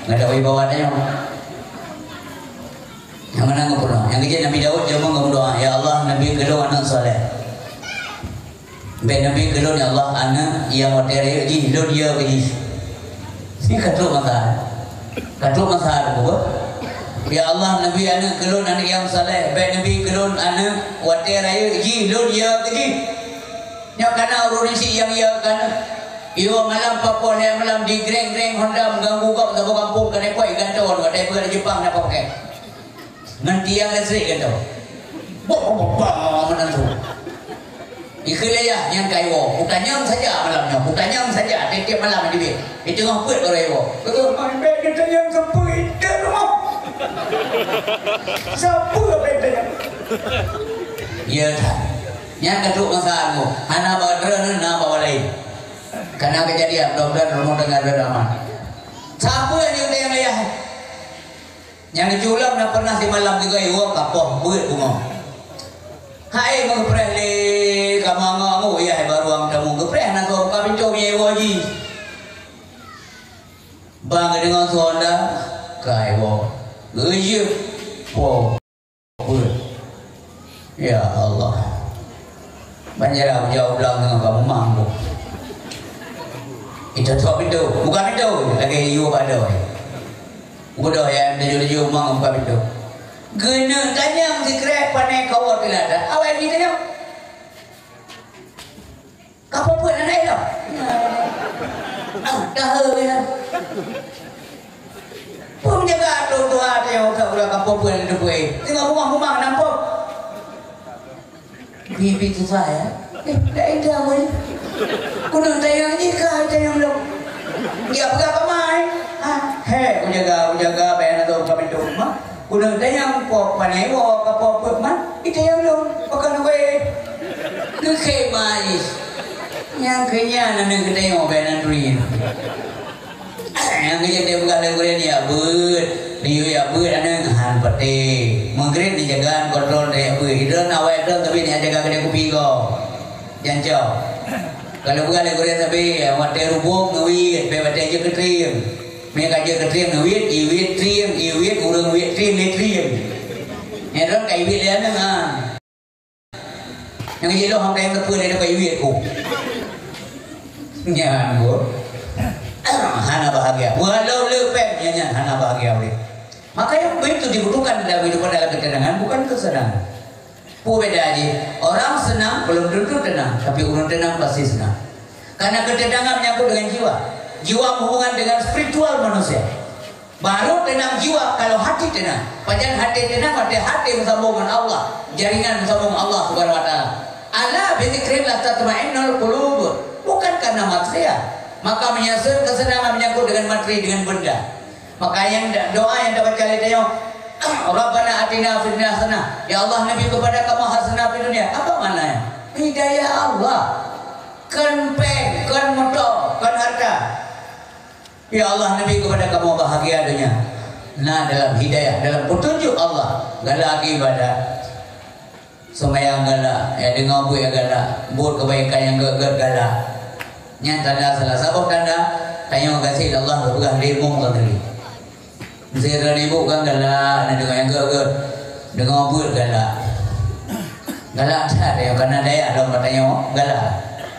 gata wibawa tanyoe. Nyang meunan geupeurunoe. Nyang keujeuet Nabi Daud jamén geumeudoa, "Ya Allah, neubi keu lôn aneuk saleh." Bèk neubi keu lôn, ya Allah, aneuk nyang watèe rayeuk jih lôn yö keu jih. Nyan ka trok masa. Ka trok masa tu, beuh. Ya Allah, neubi aneuk keu lôn aneuk nyang saleh. Bèk neubi keu lôn aneuk watèe rayeuk jih lôn yö keu jih. Nyoe ka na ureueng syiek nyang yö keu aneuk. Yoh malam papoh lhèe malam digreng-greng honda meuganggu gob saboh gampông keuneuk poi gantoe watèe peue di Jepang na pakai. Ngon tiang listrik gantoe. Boh, boh, boh, meunan su. Ikheun lé yah nyang ka iwoe, kutanyong saja malam nyoe, kutanyong saja tiep-tiep malam di biet. Di teungoh peuet baru iwoe. Beutôi, bèk geutanyong sapeue, di rumoh. Sapeue bèk geutanyong. Ya that. Nyan ka trok masa nyoe, hana bak droeneuh, na bak laén. Kana keujadian, mudah-mudahan rumoh tangga droeneuh aman. Sapeue nyang tanyong lé yah? Nyang di Culam na pernah simalam tiga iwoe kapoh beuet bungoh. Hai meugeupréh lé kamoe angoh-angoh yah baru ang tamu geupreh na soe buka pintoe meunyoe iwoe jih. Bang geudeungoe soe nda ka iwoe. Geujeuet po beuet. Ya Allah. Banjara bujau blang ngon ka mumang tu. Itu tok pintu. Buka pintu. Lagi iwoe bak doe. Budoe ya, tuju-tuju mumang buka pintu. Geuneuk tanyong sikrek pane kawoe teulat. Awai jitanyong. Ka po peuet aneuk lom? Ah, dah he ya. Peue jaga tu tuha teuh ka ulah ka po peuet aneuk peuet. Teungoh bungah-bungah nampak. Bibi susah ya. Eh, dah indah weh. Kunong tayang ni ka tayang lom. Dia peugah pamai. Ha, he, ujaga, ujaga bayang tu ka pintu rumah. Kunong tayang po panai wo ka po peuet man. Itayang lom. Pakai weh. Ngeukhe mai. Nyang keu nyan aneuk geutanyong bak nan turi. Nyang geujak teupeugah lé gurèe nyoe jak beuet, liyue jak beuet aneuk han patéh. Meugreb neujaga kontrol teuh jak beuet. Idroen awai droen tapi neujaga keudè kupi gob. Jan cok. Kalau peugah lé gurèe sabe, watèe rubông neuwiet, bèk watèe jeuet keu trieng. Meuka jeuet keu trieng neuwiet, iwiet trieng, iwiet ureueng wiet trieng lé trieng. Nyan droen ka iwiet lé aneuk ha. Nyang jilôh hana teupeue lé dapat iwit ku. Nyan, Bu. Hana bahagia. Walau le pèng, nyan, nyan hana bahagia ulèe. Maka yang begitu dibutuhkan dalam kehidupan, dalam ketenangan, bukan kesenangan. Peue beda jih? Orang senang belum tentu tenang, tapi ureueng tenang pasti senang. Karena ketenangan menyangkut dengan jiwa. Jiwa berhubungan dengan spiritual manusia. Baru tenang jiwa kalau hati tenang. Pajan hati tenang, watèe hati beusambông ngon Allah, jaringan beusambông ngon Allah Subhanahu wa Taala. Ala bizikrillah tatmainnul qulub. Bukan karena materi. Maka menyangkut kesenangan menyangkut dengan materi, dengan benda. Maka nyang da-, doa nyang tabaca lé tanyoe, "Rabbana atina fid dunya hasanah." Ya Allah, neubi kepada kamoe hasanah fid dunya. Apa maknanya? Hidayah Allah. Kon pèng, kon moto, kon harta. Ya Allah, neubi kepada kamoe bahagia donya. Na dalam hidayah, dalam petunjuk Allah, galak ibadat. Seumayang galak, ya deungoe buet galak, buet keubaikan nyang gèt-gèt galak. Nyan tanda, salah saboh tanda tanyoe gaséh lé Allah geupeugah lé mong lagèe nyoe. Sira ibu kan galak, na deungoe nyang geuh-geuh. Deungoe buet galak. Galak that ya, karena daya lom geutanyoe galak.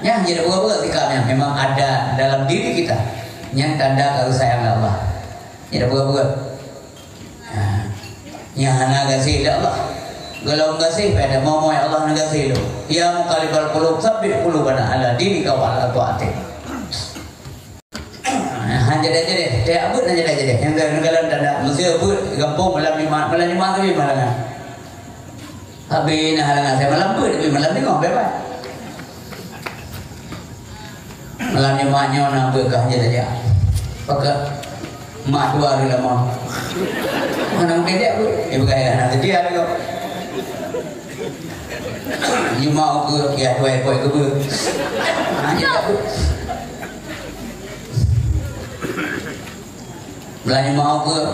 Nyan jadi buet-buet sikap nyan memang ada dalam diri kita. Nyan tanda kalau sayang Allah. Jadi buet-buet. Ha. Nyan hana gaséh lé Allah. Golom gaséh pada momoe Allah na gaséh lom. Ya muqallibal qulub, tsabbit qulubana ala dinika wa ala thaatik. Hana jadi-jadi, tiap buet hana jadi-jadi. Nyang galak tanda, mesti buet gampông malam Jumat, malam Jumat tapi malam. Habis na halangan saya malam buet, tapi malam Jumat bebas. Malam Jumat nyoe na buet kah jadi-jadi. Pakai mak dua hari lama. Mana mungkin dia buet? Eh, bukan ya, nak sedia lagi. Jumat ke, ya, dua ekor ke buet. Ha, jadi buet. Beulanja mau ke,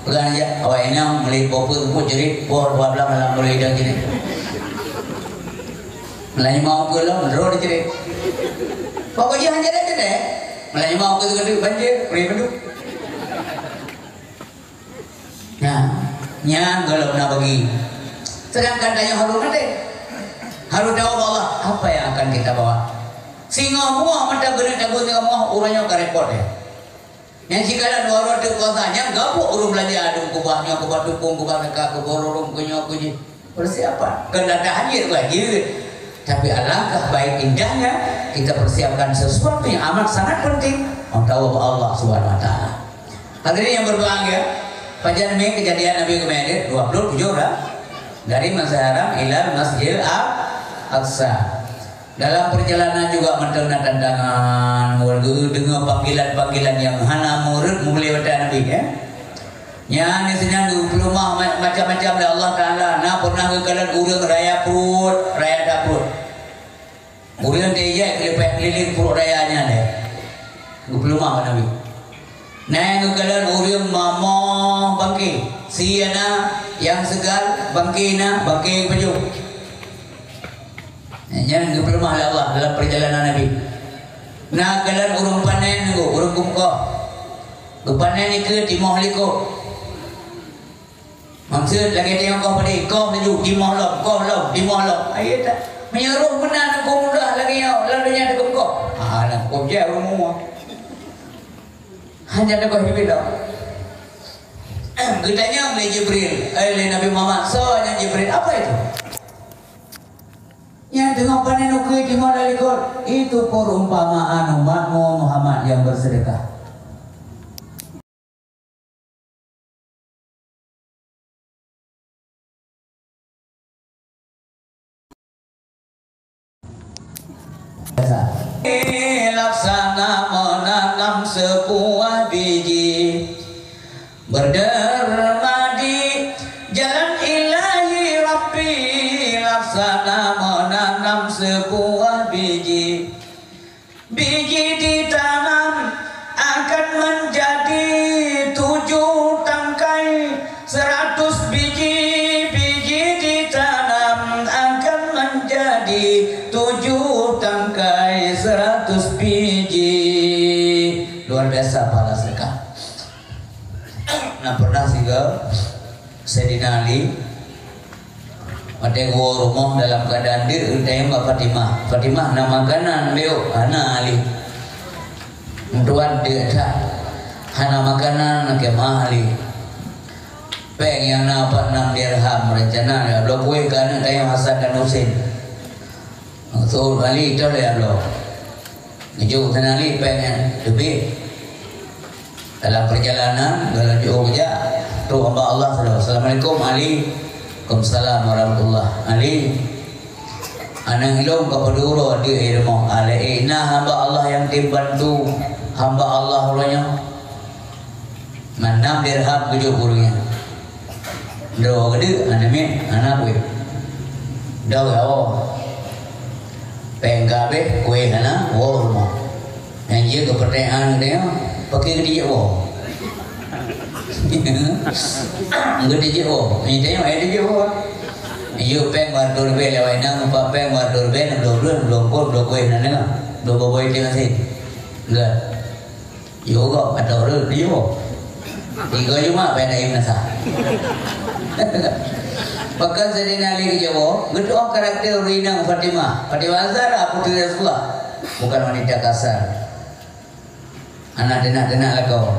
peugah jak, awak inong meuli poh peuet, peuet jerit, poh dua belas malam boleh idong jerit. Beulanja mau ke lom, droe jerit. Pokok jih hana jadi-jadi. Beulanja mau ke, banjir, peuri mandum. Nah, nyan golom na bagi. Sedangkan tanyoe harôh maté. Harôh jaweueb Allah, apa yang akan kita bawa? Singoh muah mata geuneuk tabeueng singoh muah, uroe nyoe ka repot ya. Nyang sikalon waroe teuk kuasa, nyang gabuk ureueng beulanja, dum kubah nyoe, kubah tupông, kubah saka, kubah rurung, keu nyoe, keu jih. Persiapan. Kon datang haji, bukan haji. Tapi alangkah baik indahnya kita persiapkan sesuatu yang amat sangat penting untuk Allah Subhanahu wa Taala. Hadirin yang berbahagia, pajan mi kejadian Nabi keumeudeh dua puluh tujuh orang dari Masjid Haram ilal Masjidil Aqsa. Dalam perjalanan juga mantong na tantangan, deungoe panggilan-panggilan nyang hana meureuet meubeulee watée Nabi, ya. Nyan di sinan geupeuleumah ma-, macam-macam lé Allah Taala. Na pernah geukalon ureuëng raya pruet, raya that pruet. Ureuëng teuh ijak keuleupah keliling pruet raya nyan deh. Geupeuleumah bak Nabi. Na nyang geukalon ureuëng mamoh bangke. Sie na, nyang seugal, bangke na, bangke geupajoh. Nyan geupeuleumah lé Allah dalam perjalanan Nabi. Na kalon ureuëng panen nunggu, ureuëng geumeukoh. Geupanen ikeue timoh likot. Maksud lagée tanyoe koh padé, koh laju, timoh lom, koh lom, timoh lom. Ayo tak? Meunyoe roh meunan Teungku Muda lagée nyoe, lam donya teukeumeukoh. Ah, lam koh jai ureuëng mua. Hanya ada koh Jibril dah. Geutanyong lé Jibril, eh, lé Nabi Muhammad, "Soe nyan Jibril? Apa itu?" Nyang teungoh panen ukeue jih ngon lalikot, itu perumpamaan umatmu Muhammad yang bersedekah. Laksana menanam sebuah biji. Berderma di jalan Ilahi Rabbi, laksana menanam sebuah biji. Biji ditanam akan menjadi tujuh tangkai, seratus biji. Biji ditanam akan menjadi tujuh tangkai, seratus biji. Luar biasa pahala sedekah. Na pernah sigoe Saidina Ali, watée geuwoe rumoh dalam keuadaan deuk, geutanyong bak Fatimah, "Fatimah, na makanan?" "Beuh, hana, Ali." Meutuan deuk that, hana makanan, lakée meu'ah, Ali. Péng nyang na pat nam dirham, rencana lhée bloe kueh keu aneuëk tanyoe Hasan dan Husein. Maksud Ali, toh lhée bloe. Geujok keunan Ali péng nyan teubiet. Dalam perjalanan, dalam jiôh geujak, trok hamba Allah sidroe, "Assalamualaikum, Ali." "Waalaikumsalam warahmatullah." "Ali, aneuëk ilôn ka padub uroe di rumoh." "Alai na hamba Allah nyang tem bantu hamba Allah uroe nyoe." Manam dirham geujok ureuëng nyan. Droe geudeuk hana miet, hana kueh. Dong ya Allah. Péng ka habéh, kueh hana, woe rumoh. Nyang jeuet keu peurtanyaan geutanyoe, pakri geudijak woe? Geudijak woe. Nyan tanyoe, eh, dijak woe. Yue péng bak reutôh ribèe lewat inan, meupat péng bak reutôh ribèe, enam ploh, enam ploh, enam ploh, enam ploh kueh nan deungoe. Dua boh boh item asin. Enggak. Yo, gop atau rot yo. Tiga juma payah dayung nasa. Pakon Saidina Ali geujawoe, geutu'oh karakter ureueng inong Fatimah. Fatimah Zahra, putri Rasulullah. Bukan wanita kasar. Hana teunak-teunak lakoe.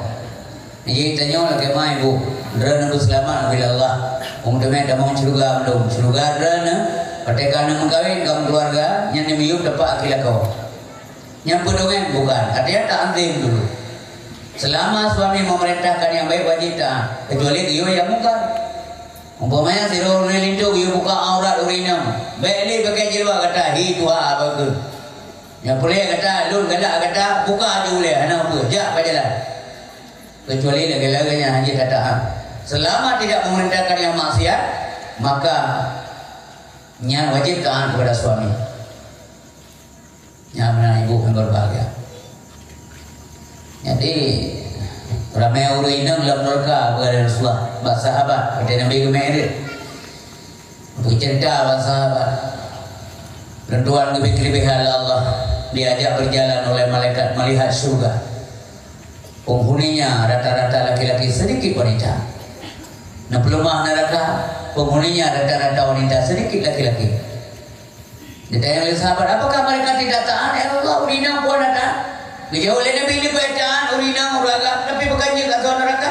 Jadi tanyoe lakée ma ibu, droeneuh beuseulamat ubé Allah. Umu teumé tamong syeuruga mandum. Syeuruga droeneuh, watée ka aneuk meukawen, ka meukeuluwarga, nyan miyueb teumpat akhé lakoe. Nyang peudongeng bukan, artinya ta'zim dulu. Selama suami memerintahkan yang baik, wajib taat, kecuali geuyue yang mungkar. Umpamanya sidroe ureueng linto geuyue buka aurat ureueng inong, bék lé pakai jilbab, gata, "Hi tuha, bagus." Nyang puléh gata, "Lôn galak gata, buka aju ulée, hana peue, jak bak jalan." Kecuali lagée-lagée nyan hana jitata. Selama tidak memerintahkan yang maksiat, maka nyan wajib taat kepada suami. Nyan meunan ibu yang berbahagia. Jadi, ramé ureueng inong lam nurka bak Rasulullah, bak sahabat, watée Nabi geumé deuh. Beucerita bak sahabat. Lôn tuan geubri keuleubiehan lé Allah, diajak berjalan oleh malaikat melihat syurga. Penghuninya rata-rata laki-laki, sedikit wanita. Neupeuleumah neuraka, penghuninya rata-rata wanita, sedikit laki-laki. Ditanya oleh sahabat, "Apakah mereka tidak taat?" "Ya Allah, ureueng inong peue hana taat?" Geujaweueb lé Nabi, "Leubeh taat ureueng inong, ureueng agam, tapi bukan jeuet asoe neuraka."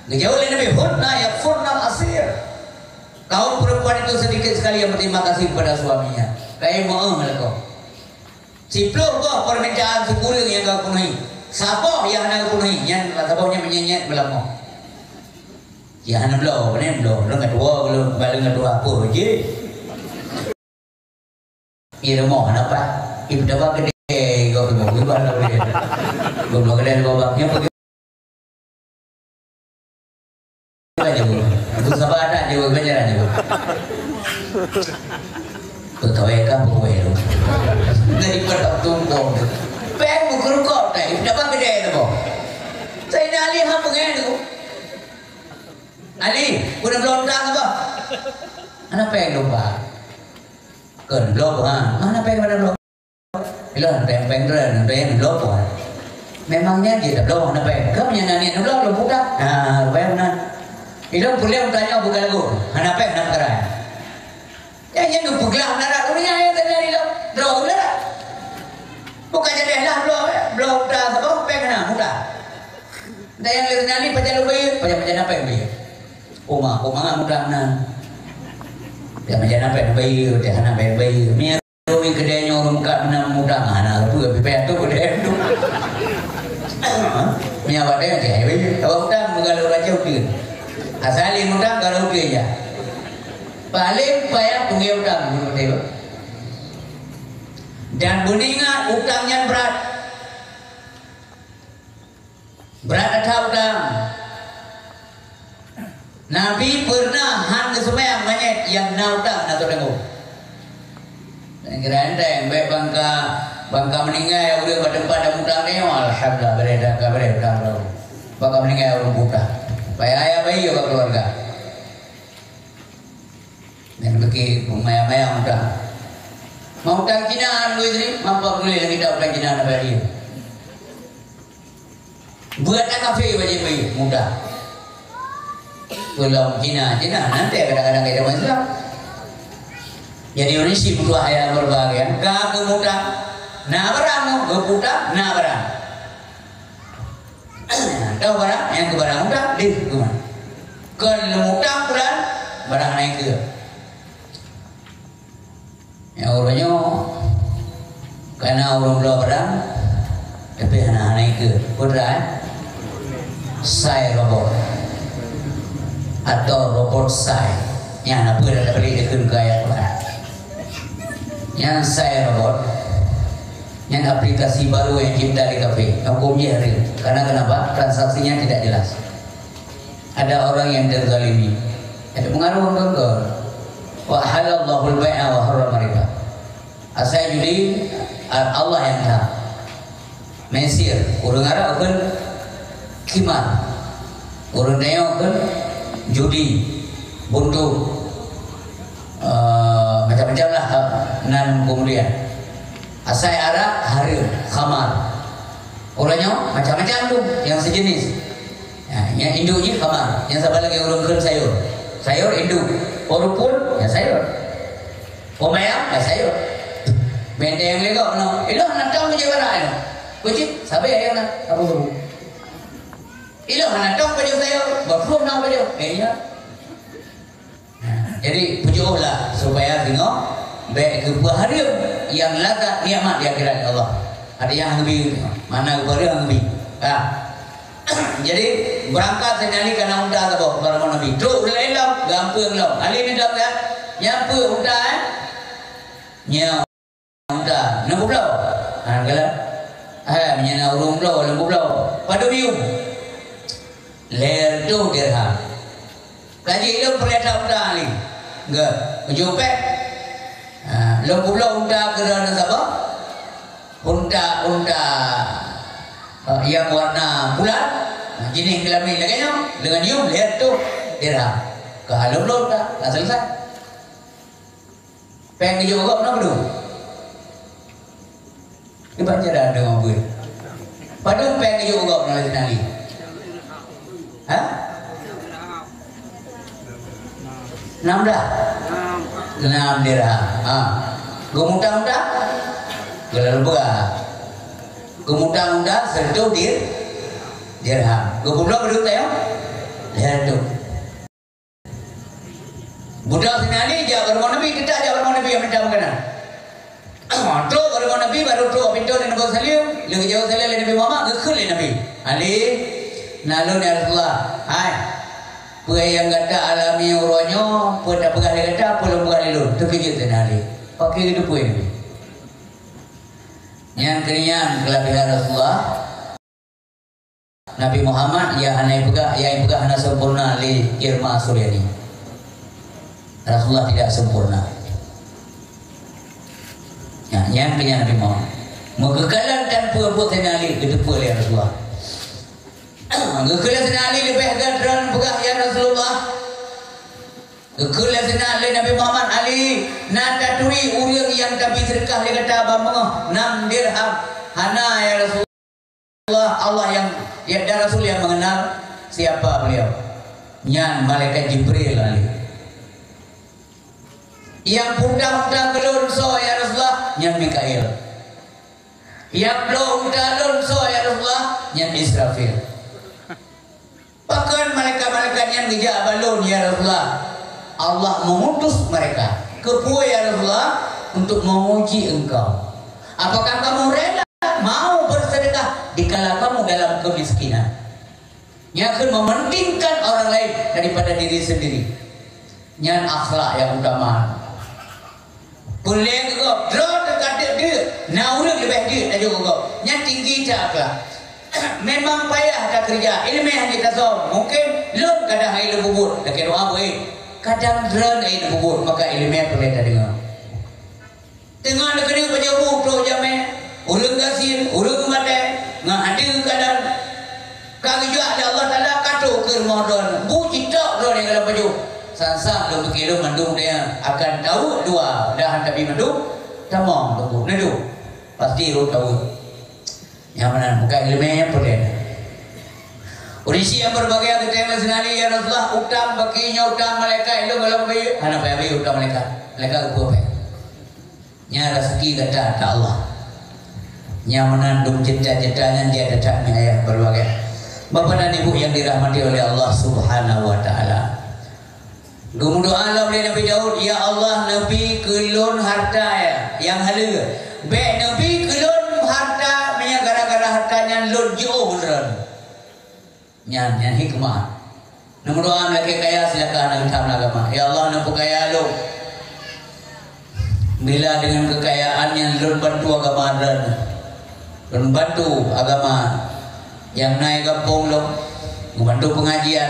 Geujaweueb lé Nabi, "Hunna yakfurnal asir." Kaum perempuan itu sedikit sekali yang berterima kasih kepada suaminya. Kayém meu'ah lakoe. Siplôh boh permintaan sikureueng nyang ka geupenuhi. Saboh nyang hana geupenuhi, nyan saboh nyan meunyenyet beulamoh. Nyang hana bloe, pane bloe, lôn ka tuwoe, lôn, lôn ka tuwoe, apoh jih. Di rumoh hana pat. Ipeutaba keudè, gob rumoh, iba hana keudè. Gob keudè, gob bak. Nyan peugi Abu sabar tak jaweueb, belajar jaweueb. Pegawai kah pegawai tu? Daripada tumpong tu. Peng buku rukok tak, dapat gede tu boh. Saya dah alih ha pengen tu. Ali, guna belum tak apa? Anak peng lupa. Kan belum ha. Mana peng mana belum? Ilôn péng-péng droe, péng bloe. Memang nyan jih tabloe hana péng. Ka meunyan na niet neubloe lôn puta. Ha, rupanya meunan. Ilôn puléh meutanyoe buka lagu. Hana péng hana peukara. Nyan nyan geupeuglah meunarat ureueng nyan nyang tanyong ilôn. Droe meunarat. Buka jadeh lah bloe, bloe puta saboh péng hana muda. Dan nyang leueh nyan ni pajan lôn bayeue, pajan-pajan na péng bayeue. Koma, koma ngan muda meunan. Pajan-pajan na péng bayeue, pajan hana péng bayeue. Meunyo Kami keudè nyoe ureueng kat meunan mutang, hana peue, pih payah tôp keudè tu. Meunyo awak dayah, jai weh, awak utang meugalak raja uteuen. Asai lé mutang, galak uteuen, ya. Paleng payah peungeut utang, beutôi. Dan beuningat utang nyan brat. Brat that utang. Nabi peureunah han geuseumayang manyét nyang na utang na teudeungoe. Nyang kira enteng, bèk bangka, bangka meuninggai ureueng bak teumpat dan utang nyoe, alhamdulillah, bèrèh dah, ka bèrèh utang lom. Bangka meuninggai ureueng buta. Payah-payah bayeue bak keuluwarga. Dan bagi peumayang-mayang utang. Mau utang Cina, Abu Idris, mampu boleh lagi tak utang Cina nak bayar dia. Buat tak kafir wajib bayar, mudah. Belum Cina, Cina nanti kadang-kadang kita masuk Islam. Jadi orang si butuh ayat berbahagia. Ka kemudah, na barang, kepudah, na barang. Tahu barang, yang ke barang utang, deh, tu. Kon utang bulan, barang naik ke. Nyang uroe nyoe, kana ureueng bloe barang, tapi hana, hana ikeu. Peue treuk, eh? Sai robot. Atau robot sai. Nyan na peue dah tabeli dikeue keu ayat Quran. Nyan sai robot. Nyan aplikasi baru yang cipta di kafe. Hukum jih ada. Karena kenapa? Transaksinya tidak jelas. Ada orang yang terzalimi. Ada pengaruh ke engkau? Wa halallahul bai'a wa harrama riba. Asai judi, Allah yang tahu. Mesir, ureueng Arab kan khimar. Ureueng Dayak kan judi, buntu, eh, macam-macam lah, eh, nan kemudian. Asai Arab, haram, khamar. Ureueng nyoe macam-macam tu yang sejenis. Ya, nyang induk jih kamar, nyang saban lagèe ureueng kheun sayur. Sayur induk. Po rumpun, ya sayur. Po mayam, ya sayur. Benteng lé gob nyoe. Ilôn hana tong bajèe bara nyoe. Kucing, sabé ayam na. Apa guru? Ilôn hana tong bajèe sayur. Bapruh na bajèe. Eh, iya. Jadi, peujiôh lah supaya singoh bèk geupeuhareuem nyang lazat nikmat di akhirat Allah. Ada nyang hana geubi, mana geupeuhareuem hana geubi. Ka. Jadi, beurangkat Saidina Ali kana unta saboh, bak rumoh Nabi. Trok ureueng laén lom, geuampeue lom. Ali neudong, ya? Nyan peue unta, eh? Nyoe. Unta, enam puluh bloe. Ha, galak. Ha, meunyoe na ureueng bloe, enam puluh bloe. Padum yum? Lhèe reutôh dirham. Ka jih lôn peureulèe that unta lé. Geuh, ujong pèng. Ha, lôn peubloe unta keu droeneuh saboh. Unta, unta, eh, nyang warna bulat. Ha, jinéh keulamèn lagèe nyoe, deungon yum lhèe reutôh dirham. Ka lôn bloe unta, ka seuleusai. Pèng geujok gob na padum? Iban jalan deungon buet. Padum pèng geujok gob na lé Saidina Ali? Ha? Nam blah? Nam dirham. Ha. Geumutang-utang? Geulalu peugah. Geumutang-utang sireutoh dir-, dirham. Geupeubloe padum tayong? Lhèe reutôh. Budak Saidina Ali jak bak rumoh Nabi, teutap jak bak rumoh Nabi, minta makanan. Trok bak rumoh Nabi, baru trok pintoe, Nabi saleuem, lheueh geujaweueb saleuem lé Nabi Muhammad, geukheun lé Nabi, "Ali, na lôn ya Rasulullah." "Hai, peue nyang gata alami uroe nyoe, peue tapeugah lé gata, peue lôn peugah lé lôn?" Teukeujot Saidina Ali. Pakri geuteupeue Nabi. Nyan keuh nyan keulabèhan Rasulullah. Nabi Muhammad, ya, hana jipeugah, ya, jipeugah hana sempurna lé Irma Suryani. Rasulullah tidak sempurna. Ya, nyan keuh nyan Nabi Muhammad. Meugeukalon tanpa buet Saidina Ali, geuteupeue lé Rasulullah. Geukheun lé Saidina Ali leubeh gèt droen peugah, "Ya Rasulullah." Geukheun lé Saidina Ali, Nabi Muhammad, "Ali, na taturi ureueng nyang tabi seudeukah lé gata ban beungoh nam dirham?" "Hana, ya Rasul." Allah, Allah yang, ya, dan Rasul yang mengenal siapa beliau. Nyan malaikat Jibril, Ali. Nyang peutang-peutang keu lôn soe, ya Rasulullah? Nyan Mikail. Nyang bloe unta lôn soe, ya Rasulullah? Nyan Israfil. Pakon malaikat-malaikat nyan geujak bak lôn, ya Rasulullah? Allah mengutus mereka. Keupeue, ya Rasulullah? Untuk menguji engkau. Apakah kamu rela mau bersedekah dikala kamu dalam kemiskinan? Nyan keuh mementingkan orang lain daripada diri sendiri. Nyan akhlak nyang utama. Peureulèe keu gob, droe teuka deuek-deuek, na ureueng leubeh deuek tajok keu gob. Nyan tinggi that akhlak. Memang payah takeureuja, ileumèe hana tasom. Mungken lôn kadang hai lôn peubuet, lakèe doa beuet. Kadang droeneuh hai lôn peubuet, maka ileumèe peureulèe tadeungoe. Teungoh neukeudeuh pajoh bu trok jamèe, ureueng gasien, ureueng meumatèe, ngon adeue kadang. Ka geujak lé Allah Taala ka trok keu rumoh droeneuh, bu jitok droeneuh dalam pajoh. Sang-sang lôn pike lôn mandum nyan akan tawök dua, dan tabi mandum tamong lôn bu. Neuduek. Pasti rhot tawök. Nyang meunan bukan ileumèe nyang peureulee. Ureueng syiek nyang berbahagia geutanyong lé Saidina Ali, "Ya Rasulullah, utang baki nyoe utang malaikat ilôn golom bayeue?" Hana payah bayeue utang malaikat. Malaikat geupeu pèng. Nyan raseuki gata ata Allah. Nyang meunan dum ceuta-ceuta nyan jeuet that-that ngon ayah berbahagia. Bapak dan Ibu yang dirahmati oleh Allah Subhanahu wa Taala. Geumeudoa lom lé Nabi Daud, "Ya Allah, neubi keu lôn hareuta nyang haleue. Bèk neubi keu lôn hareuta, meunyoe gara-gara hareuta nyan lôn jiôh ngon droeneuh." Nyan, nyan hikmah. Neumeudoa meulakèe kaya, silakan, ngon tham agama. "Ya Allah, neupeukaya lôn." Bila deungon keukayaan nyan lôn bantu agama droeneuh, lôn bantu agama nyang na i gampông lôn, lôn bantu pengajian,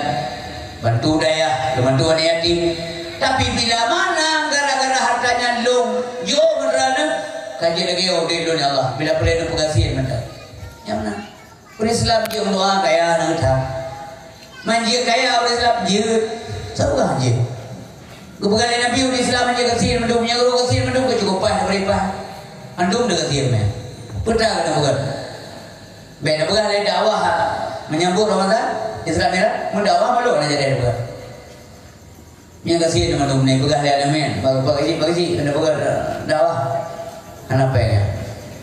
bantu dayah, lôn bantu aneuk yatim. Tapi bila mana gara-gara hareuta nyan lôn jiôh ngon droeneuh, ka jeuet lagèe udép lôn, ya Allah, bila peureulèe lôn peugasien mantong. Nyang meunan. Ureueng Islam jeuet meudoa kaya ngon that. Man jeuet kaya ureueng Islam jeuet. Sapeue jeuet? Geupeugah lé Nabi ureueng Islam jeuet gasien mandum, nyang ureueng gasien mandum ka cukup paih daripada paih. Mandum deuh gasien mè. Peue ta keuneuk peugah? Bèk tapeugah lé dakwah menyambut Ramadan. Isra Mi'raj, meudakwah malu na jadi buat. Nyang gasien mandum ni peugah lé alamin, bagi bagi bagi kena peugah dakwah. Hana payah.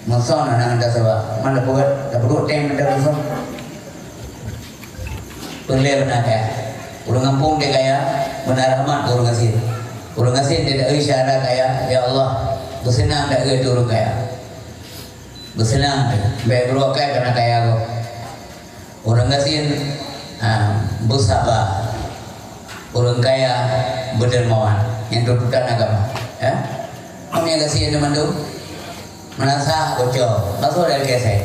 Masa na nang dah sebab mana peugah dah perlu tem dah langsung. Peureulée beuna kaya. Ureuëng gampông dek kaya, beuna rahmat keu ureuëng gasien. Ureuëng gasien dek da-, syedara kaya, ya Allah, beuseunang da-, ureuëng kaya. Beuseunang, bék beureukai kana kaya gob. Ureuëng gasien, ah, beusaba. Ureuëng kaya, beudermawan. Nyang tuntutan agama, ya. Kami gasien teuma tu, meunasah bocor, langsung dari keseh.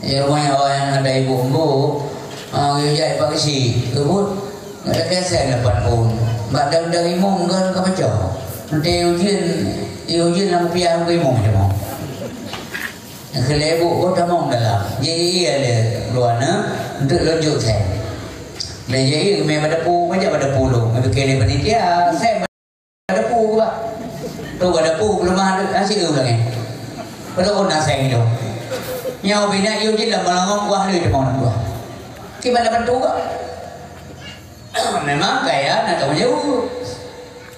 Ya, rumah awak yang ada ibu embu, ah, geujak paksi, kebut, ada keseh lapan pun. Bak dang-dang imum kan ka pecah. Nanti ujian, ya, ujian lam piah imum cuma. Keu lhèe buet tamong dalam. Jadi, iya lé luwa na untuk lonjok saya. Lé jadi, mé pada pu, macam pada pu lu. Mé pikir lé panitia, saya pada pu gua. Tu pada pu, belum ada nasi ke ulang eh. Pada pun nasi itu. Nyawa bina, iyo je lah, malam kuah lu, cuma orang tua. Kiban dapat tu gua. Memang kaya, nak tahu jauh.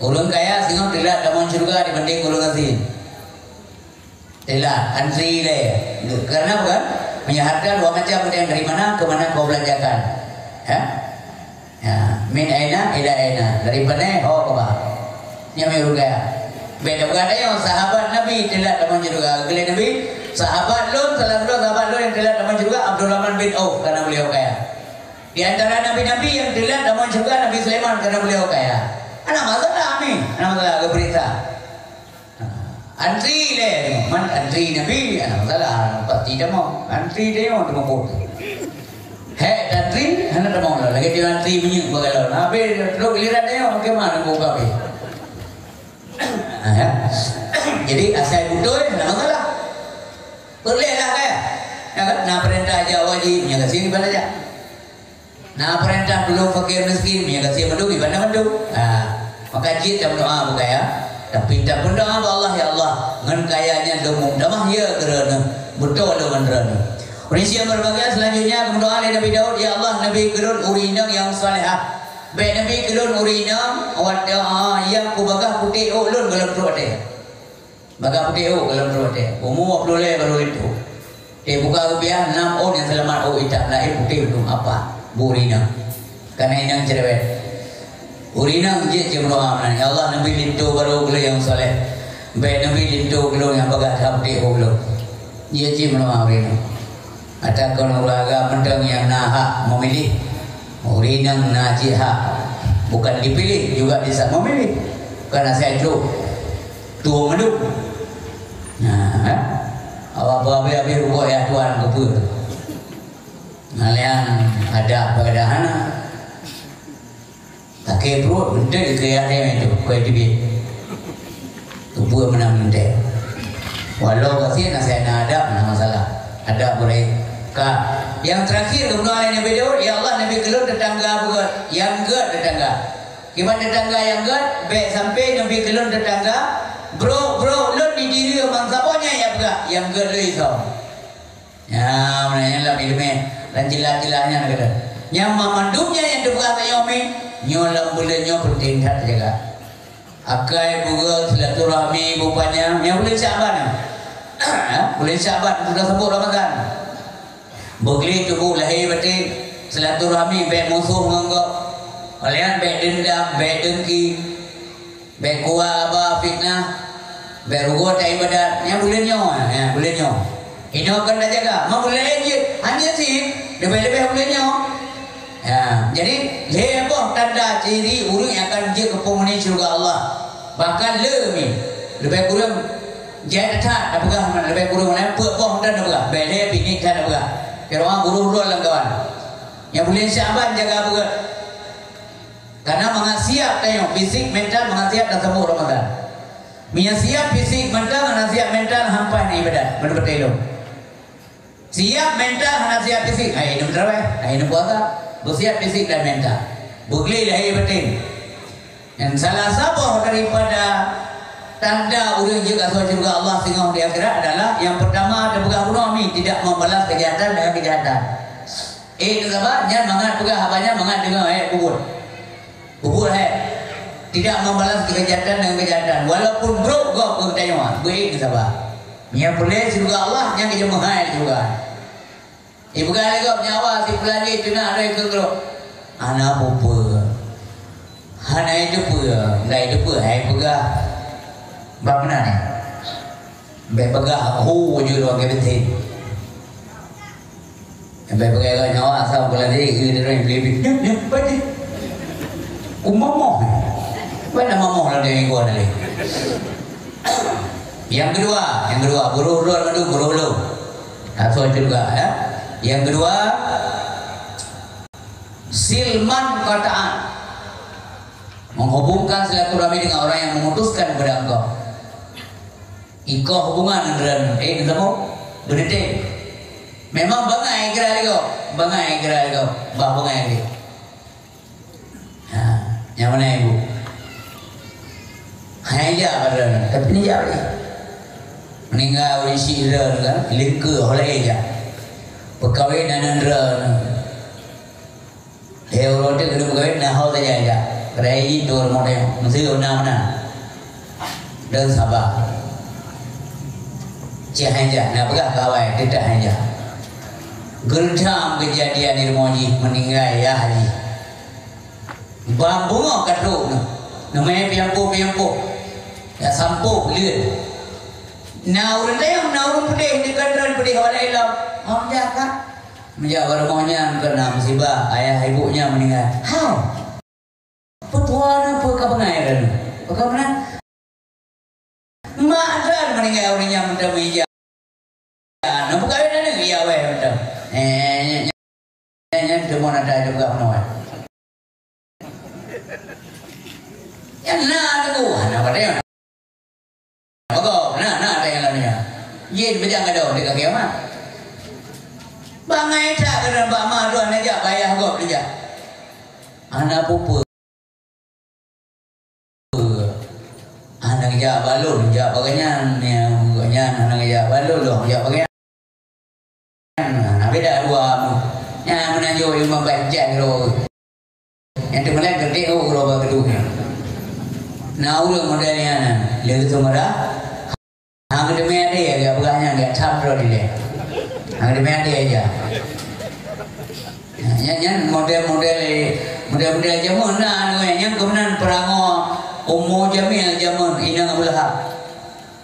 Ureuëng kaya, singoh teulat tamong syurga dibanding ureuëng asin. Teulat, antri lé. Karena apa kan? Meunyoe harta dua macam, ada yang dari mana, ke mana kau belanjakan. Ya? Ya, min aina ila aina. Dari panai, ho ke bah. Nyan mi ureuëng kaya. Beda bukan ada yang sahabat Nabi teulat tamong syurga. Geulai Nabi, sahabat lôn, salah satu sahabat lôn yang teulat tamong syurga, Abdurrahman bin Auf, karena beliau kaya. Di antara nabi-nabi yang teulat tamong syurga, Nabi Sulaiman, karena beliau kaya. Hana masalah, amin. Hana masalah, geubri sa. Antri lé, man antri Nabi, hana masalah, pasti tamong. Antri tamong, tamong. Hek antri, hana tamong lah. Lagi dia antri minyeuk bagai lawan. Habis, terus giliran dia, mungkin mana buka habis. Ha, ya. Jadi, asai beutôi, hana masalah. Boleh lah, kan? Ya, kan? Nah, perintah aja wajib, nyan gasien ibadah aja. Nah, perintah tulông fakir miskin, nyan gasien mandum ibadah mandum. Ha, maka cit tameudoa bukaya. Tapi tameudoa bak Allah, "Ya Allah, ngon kaya nyan lôn meutamah ya keu Droeneuh, beutôi lôn ngon Droeneuh." Ureuëng nyang berbahagia selanjutnya tameudoa lé Nabi Daud, "Ya Allah, neubi keu lôn ureuëng inong nyang salehah. Bék neubi keu lôn ureuëng inong watée, ah, nyang kubagaih putéh ôk lôn goh lom trok watée." Bagaih putéh ôk goh lom trok watée. Umu dua puluh lhèe baru linto. Teubuka rupiah, nam ôn nyang seulamat ôk itam laén putéh undong apa. Bu ureuëng inong. Kana inong cerewet. Ureuëng inong jeuet cit meudoa meunan, "Ya Allah, neubi linto barô keu lôn nyang saleh. Bék neubi linto keu lôn nyang bagaih that putéh ôk lôn." Jeuet cit meudoa ureuëng inong. Atawa kon ureuëng agam mantong nyang na hak memilih. Ureuëng inong na cit hak. Bukan dipilih, juga bisa memilih. Bukan asai trok. Tuwö mandum. Nah, eh? Awak beuhabéh-habéh rugoe ya Tuhan keupeue. Ngalian ada pada hana. Sakét pruet, beutôi keu yatim itu, keu yatim. Keupeue meunan meuntée. Walau gasien asai na adab, na masalah. Adab boleh. Ka. Yang terakhir, kemudian Nabi Daud, "Ya Allah, neubi keu lôn tetangga beugét, nyang gét tetangga." Kiban tetangga nyang gét, bék sampai neubi keu lôn tetangga, brok-brok lôn di diri bansa boh nyan nyang peugah, nyang gét lôn isoe. Ya, meunan nyan lam ileumèe, lam jeulaih-jeulaih nyan keuh. Nyang mamandum nyan nyang teupeugah tanyoe mi, nyoe lam buleuen nyoe peunteng that teujaga. Akai beugöt silaturahmi bupanya, nyang buleuen Syaban nyan. Ha? Buleuen Syaban sudah sambot Ramadan. Beugleh tuboh lahé batén, silaturahmi bék musoh ngon gob. Óh lheueh nyan bék deundam, bék dengki. Bék kuah haba fitnah, bék rugoe that ibadat. Nyan buleuen nyoe, nyan buleuen nyoe. Inoe kon tajaga, ma buleuen laén jeuet, hana sih, leubeh-leubeh buleuen nyoe. Ya, jadi, lhèe boh tanda ciri ureuëng nyang akan jeuet keu penghuni syeuruga Allah. Bahkan le mi, leubeh kureueng jai that tapeugah, leubeh kureueng meunan peuet boh mantong tapeugah. Bék lhèe pih nit that tapeugah. Keu ureuëng guru droe lam kawan. Nyang buleuen Syaban jaga beugöt. Karena mangat siap tanyoe, fisik, mental, mangat siap tasambot Ramadan. Meunyo siap fisik, mental, mangat siap mental, hampai na ibadat. Beutôi-beutôi lom. Siap mental, hana siap fisik. Hai, inong tarawih, hai, inong puasa. Beusiap fisik dan mental. Beugleh lahé batén. Dan salah saboh daripada tanda ureuëng jeuet asoe syeuruga Allah singoh di akhirat adalah yang pertama, tapeugah bunoe mi, tidak membalas kejahatan dengan kejahatan. Eh, sabar, nyan mangat peugah haba nyan, mangat deungoe, eh, peubuet. Peubuet, eh. Tidak membalas kejahatan dengan kejahatan. Walaupun brok gob keu geutanyoe, beuék sabar. Nyang peureulée syeuruga Allah, nyang geujeuet meuhai syeuruga. Ipeugah lé gob nyawa si pulan jih teunak lé keu gob. Hana peue-peue. Hana iteupeue, ndak iteupeue hai peugah. Bak meunan nyan. Bèk peugah hu ju lôn keu beuté. Bèk peugah nyawa asai pulan jih keu lôn beli. Nyoe, nyoe, beuté. Kumomoh. Bèk na momoh lôn deungoe lé. Yang kedua, yang kedua, buruh ulôn madu, buruh ulôn. Asoe syeuruga, ya. Yang kedua, silman qata'an. Menghubungkan silaturahmi dengan orang yang memutuskan kepada engkau. Ikoh hubungan dengan, eh, ketemu, berhenti. Memang bangai kira lego, bangai kira lego, bah bangai lagi. Ha, nyang mana ibu? Hai jak pada, tapi ni jak lagi. Meninggal urang si Indra tu kan, lengke oleh jak. Pekawin anak Indra tu. Lhèe uroe teuk keuneuk pegawai na ho saja jak. Rai jih dua rumoh tayong. Meuseu na meunan. Dan sabar. Cit hai jak, na peugah kawai, teutak hai jak. Geureutam keujadian di rumoh jih, meuninggai yah jih. Bang bungöh ka trok nyoe. Neumè piampoh-piampoh. Ya sampôh buleuen. Na ureueng tayong, na ureueng peudeh, di kantron peudeh awak laén lom. Hom jak, Kak. Meujak bak rumoh nyan keunan musibah, ayah ibu nyan meuninggai. Hai! Peutua na peue ka beungai lom? Peue ka meunan? Mak droen meuninggai ureueng nyan meuteumèe ija. Na peukawén aneuk ija wéh meuteumèe. Eh, nyan, nyan, nyan, nyan, teuma na ata juga meunoe. Nyan na teungku, na padahai. Bagoe, na, na, teuka lam nyoe. Jin beujang gadôh di kaki amat. Bangai that keunan bak ma droen neujak, bak ayah gob neujak. Hana peue-peue. Hana geujak bak lôn, jak bak gobnyan, ya, gobnyan hana geujak bak lôn, lôn jak bak gobnyan. Nah, beda dua mu. Nyang meunan jih membaca roh. Nyang teumeulan geude oh roh bak geuduek nyan. Na ureueng model nyan, lé geuteumara. Hang geuteumé adé, ya, peugah nyan, ya, cap droe dilèe. Hang geuteumé adé aja. Nyan, nyan model-model, model-model jameun na anu, eh, nyan keunan peurangoe Ummu Jamil jameun inong Abu Lahab.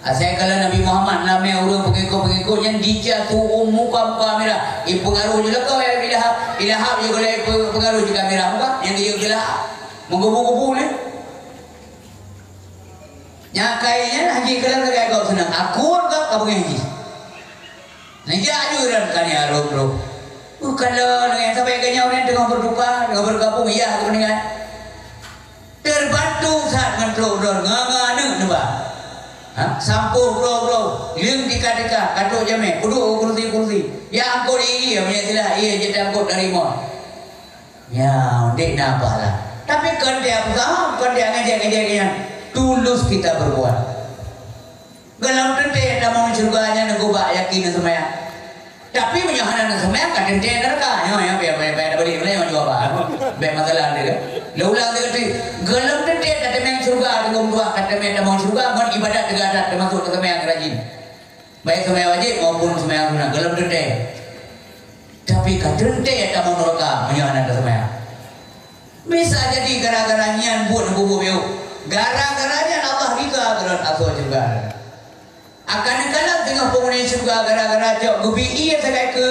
Asai kala Nabi Muhammad namé ureueng peungikot-peungikot nyan dicatu muka-muka mirah. Ipeungaruh ju lakoe Abi Lahab, Abi Lahab ju golom ipeungaruh ju ka mirah muka, nyang geuyue Abi Lahab. Meugubu-gubu lé. Nyang kai nyan hana jikheun lagèe gob seunang. Akur gob ka beungèh jih. Neujak ju ran ka nyan rôh-rôh. Uh, kala nyan sabai ka nyan ureueng teungoh beutuka, teungoh beugabong, iya, aku meninggai. Terbantu that ngon trok droen, ngon, ngon aneuk neuba. Ha? Sampôh droe-droe, leueng tika-tika, ka trok jamèe, peuduek u kursi-kursi. Ya angkot ie, ie, meunyo istilah ie jeuet angkot dari mall. Ya, dek na pahala. Tapi kon dia usaha, kon dia ngajak-ngajak nyan. Tulus kita berbuat. Gohlom teuntèe tamong syeuruga nyan gubak yakin seumayang. Tapi meunyoe hana seumayang, ka teuntèe neuraka. Nyoe, nyoe, biar, biar, biar, biar, biar, nyoe, nyoe, apa? Biar masalah dia. Lé ulang dia kata, gohlom teuntèe ka tamong syeuruga, deungon dua ka tamong syeuruga, ngon ibadat teugadat, teumasuk seumayang rajin. Baik seumayang wajib maupun seumayang sunat, gohlom teuntèe. Tapi ka teuntèe tamong neuraka meunyoe hana taseumayang. Bisa jadi gara-gara nyan buet bubu biôh. Gara-gara nyan Allah rida keudroe asoe syeuruga. Akan neukalon teungoh peunguni syeuruga gara-gara jok geubi ie sagai keu,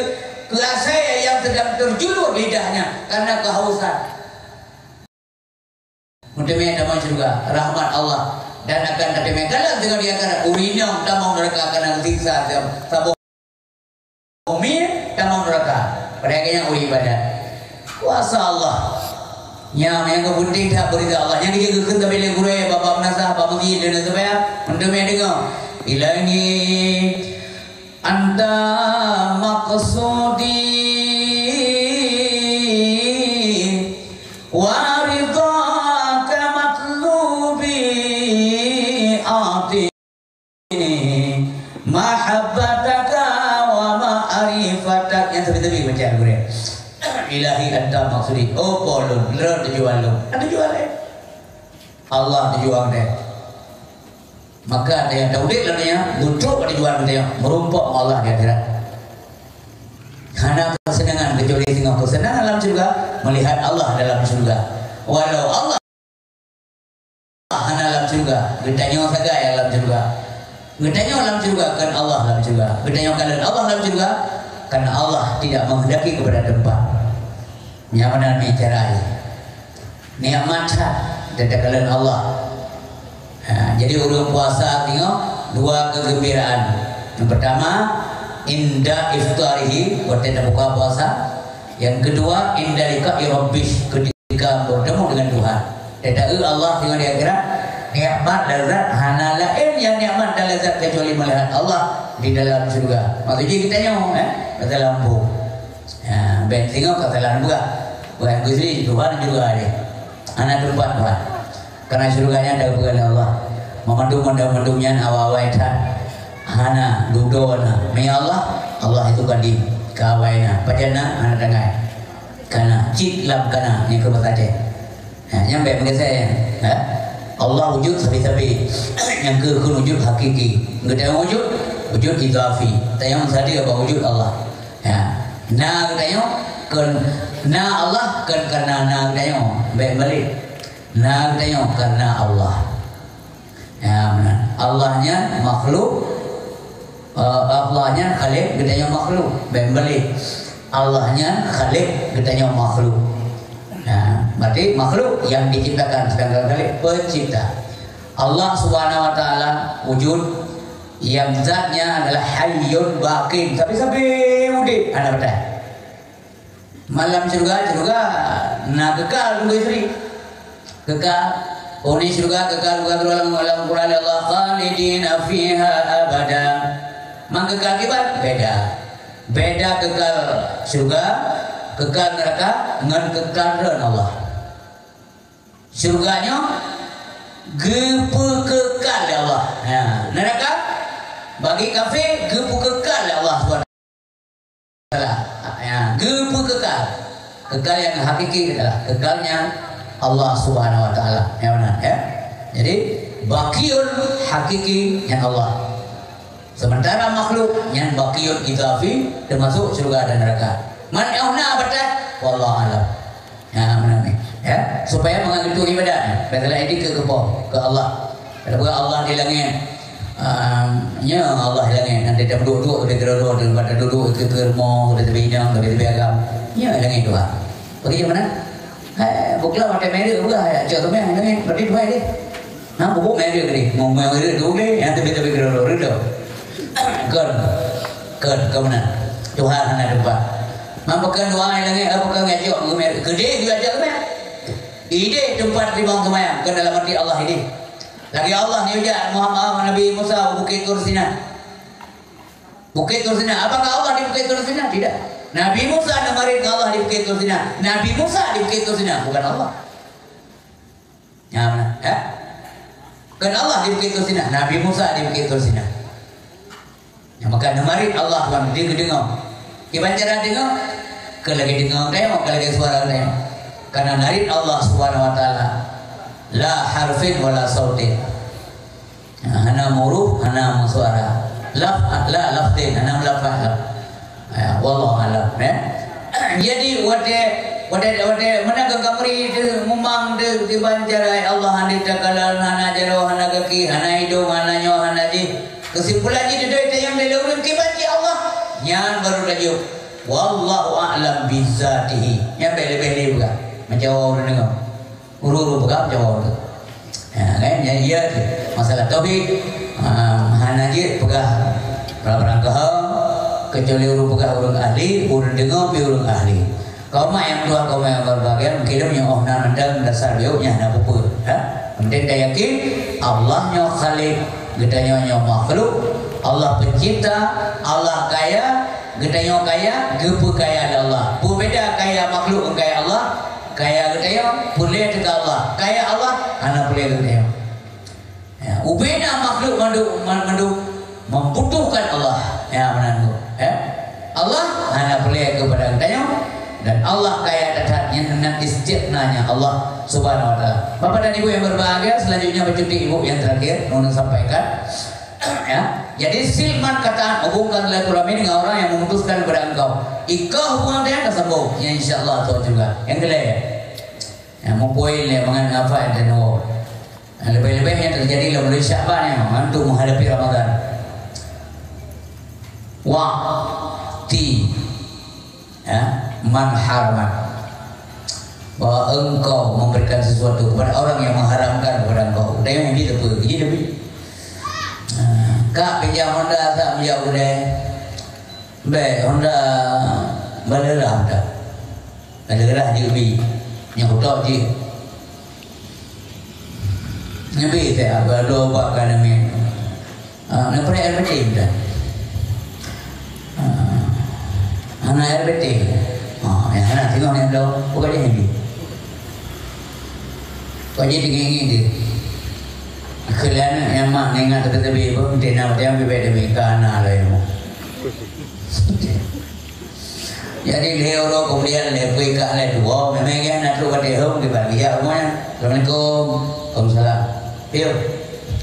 keu asèe nyang sedang terjulur lidahnya karena kehausan. Meuteumé tamong syeuruga, rahmat Allah, dan akan tateumé kalon teungoh di akhirat. Ureueng inong tamong neuraka kana geusiksa saboh miet tamong neuraka. Padahai gobnyan ureueng ibadat. Kuasa Allah. Nyang, nyang geupeunténg that beuridha Allah. Nyang geujeuet geukheun sabe lé gurèe, bak, bak meunasah, bak meuseujid dan sebagainya. Meuteumé deungoe. Ilahi anta maqsudi wa ridhaka matlubi, a'tini mahabbataka wa ma'rifatak. Nyang sabe-sabe baca gurèe. Ilahi anta maksudi. Oh, po lôn, lôn tujuan lôn. Ada tujuan lain. Allah tujuan dia. Maka ada yang taudek dalam dunia, untuk tujuan dia, merumpok Allah di akhirat. Hana kesenangan kecuali singoh kesenangan dalam syurga, melihat Allah dalam syurga. Walau Allah hana lam syurga, geutanyoe sagai lam syurga. Geutanyoe lam syurga, kan Allah lam syurga. Geutanyoe kalon Allah lam syurga, karena Allah tidak menghendaki kepada tempat. Nyang mana bicara ni? Nikmat that teukalon Allah. Ha, jadi ureuëng puasa tengok dua kegembiraan. Yang pertama, inda iftarihi, waktu dah buka puasa. Yang kedua, inda liqa'i rabbih, ketika bertemu dengan Tuhan. Tetapi Allah tengok di akhirat, nikmat lezat hana lain yang nikmat dan lezat kecuali melihat Allah di dalam syurga. Maksudnya kita nyoe, eh, kata lampu. Ya, ben tengok kata lampu. Bukan Gusti Tuhan juga ada. Anak tempat Tuhan. Karena syurga nyan dah bukan Allah. Memandum-mandum nyan awai-awai that. Hana dudo na. Maya Allah, Allah itu kadim. Kawai na. Pajan na, hana tangai. Kana, cit lam kana, nyang keu bahasa Aceh. Ha, nyang bèk meugeusé, ha? Allah wujud sabe-sabe. Nyang keu kheun wujud hakiki. Geutanyoe wujud, wujud idhafi. Tanyoe sadia bak wujud Allah. Ha. Na geutanyoe kon na Allah kon karena na geutanyoe. Bèk balik. Na geutanyoe karena Allah. Ya, meunan. Allah nyan makhluk, eh, Allah nyan Khalik, geutanyoe makhluk. Bèk balik. Allah nyan Khalik, geutanyoe makhluk. Ya, berarti makhluk yang diciptakan, sedangkan Khalik pencipta. Allah Subhanahu wa Taala wujud yang zatnya adalah hayyun baqin. Sabe-sabe udép, hana batai. Malam syurga, syurga na kekal tunggu istri. Kekal. Uni syurga kekal, bukan dalam, dalam Quran Allah, "Khalidina fiha abada." Mang kekal kiban? Beda. Beda kekal syurga, kekal neraka, ngon kekal ron Allah. Syurga nyoe geupeukekal lé Allah. Ya, neraka bagi kafé geupeukekal lé Allah Subhanahu wa Taala. Ya, geupeukekal. Kekal yang hakiki adalah kekalnya Allah Subhanahu wa Taala. Ya, benar, ya. Jadi, baqiyun hakiki nyan Allah. Sementara makhluk nyan baqiyun idhafi, termasuk syurga dan neraka. Man éh na batai? Wallahu a'lam. Ya, meunan ni. Ya, supaya mangat geutueng ibadat. Baiklah, ini ke, ke Allah. Kata Allah di langit. Um, ya Allah di langit. Nanti dah duduk-duduk, kita duduk, kita duduk, kita termo, kita bidang, kita agam. Ya, langit dua. Bagi yang mana? Hai, bukla mata merah juga, ya, cok tu meh, langit. Berarti dua dia. Nah, bubuk merah tadi. Mau merah tu boleh, yang tepi-tepi kira-kira. Kon. Kon, kon meunan. Tuhan hana tempat. Mam pekan dua ai langit, apa kan ngajak ngeumeh? Gede juga ajak ngeumeh. Ideh tempat di bang semayang, ke dalam hati Allah ini. Lagi Allah ni ujar Muhammad Nabi Musa Bukit Tur Sina. Bukit Tur Sina. Apakah Allah di Bukit Tur Sina? Tidak. Nabi Musa namarit Allah di Bukit Tur Sina. Nabi Musa di Bukit Tur Sina, bukan Allah. Ya, mana? Ya? Kan Allah di Bukit Tur Sina, Nabi Musa di Bukit Tur Sina. Ya, maka namarit Allah Subhanahu wa Taala geudeungoe. Kiban cara deungoe, ke lagi deungoe tengok, ke lagi suara tengok. Karena narit Allah Subhanahu wa Taala la harfin wala sautin. Ya, hana huruf, hana suara. Laf, la lafzin, hana lafaz. Ya, wallahu a'lam, ya. Jadi, watèe, watèe, watèe meunan ka kamri teu mumang teu kiban cara Allah hana takalan, hana jaroe, hana gaki, hana idong, hana nyoe, hana jih. Kesimpulan jih, duduk tanyong lé ureueng kiban jih Allah. Nyan baru tajaweueb. Wallahu a'lam bizatihi. Nyan bèk leubeh lé bukan. Menjawab ureueng deungoe. Ureueng-ureueng peugah jaweueb tu. Ya, kan? Jadi, ya, tu. Masalah tauhid, ah, hana jeuet peugah barang-barang keuhai, kecuali ureueng peugah ureueng ahli, ureueng deungoe pih ureueng ahli. Kaum nyang tuha, kaum nyang berbahagia, mungkin lom nyoe oh na mantong dasar biôk nyan hana peue-peue, ya. Penting tayakin Allah nyoe Khalik, geutanyoe nyoe makhluk, Allah pencipta, Allah kaya, geutanyoe kaya, geupeukaya lé Allah. Peubeda kaya makhluk ngon kaya Allah, Kaya geutanyoe peureulèe teuka Allah. Kaya Allah hana peureulèe geutanyoe. Ya, ubena makhluk mandum, mandum membutuhkan Allah. Ya, meunan tu. Ya. Allah hana peureulèe keupada geutanyoe dan Allah kaya that-that, nyan nan istighna-Nya Allah Subhanahu wa Taala. Bapak dan Ibu yang berbahagia, selanjutnya bacut ibu yang terakhir, ulôn sampaikan. Ya. Jadi, sil man qata'an, hubungkan silaturahmi dengan orang yang memutuskan kepada engkau. Ikoh hubungan dia, ka sambung. Ya, insya Allah, tu juga. Yang keulhèe. Ya, meupoin lé mangat hafai dan nyoe. Leubeh-leubeh nyang teujadi lam buleuen Syakban nyoe, untuk menghadapi Ramadan. Wa'ti, ya, man haramat. Bahwa engkau memberikan sesuatu kepada orang yang mengharamkan kepada engkau. Udah yang gitu, apa? Gitu, apa? Ah, kak pinjam Honda, tak pinjam boleh. Bèk, Honda baleurah dah. Baleurah jeuet bi. Nyang kutok jeuet. Nyan bi teuh, ah, bak dua bak ka namé. Ah, na preh air beutih dah. Ah, hana air beutih. Ah, nyang hana tengok nyang dong, buka dia ni. Kok jadi ngenge dia. Kalian yang mak ingat tebe-tebe pun, dia nak dia bebek demi kana lah ilmu. Jadi, lhèe uroe keumudian, lhèe bui ka lhèe dua, memang kan na trok ka dihom, dibagi jak rumoh nyan. "Assalamualaikum." "Waalaikumsalam." "Piye?"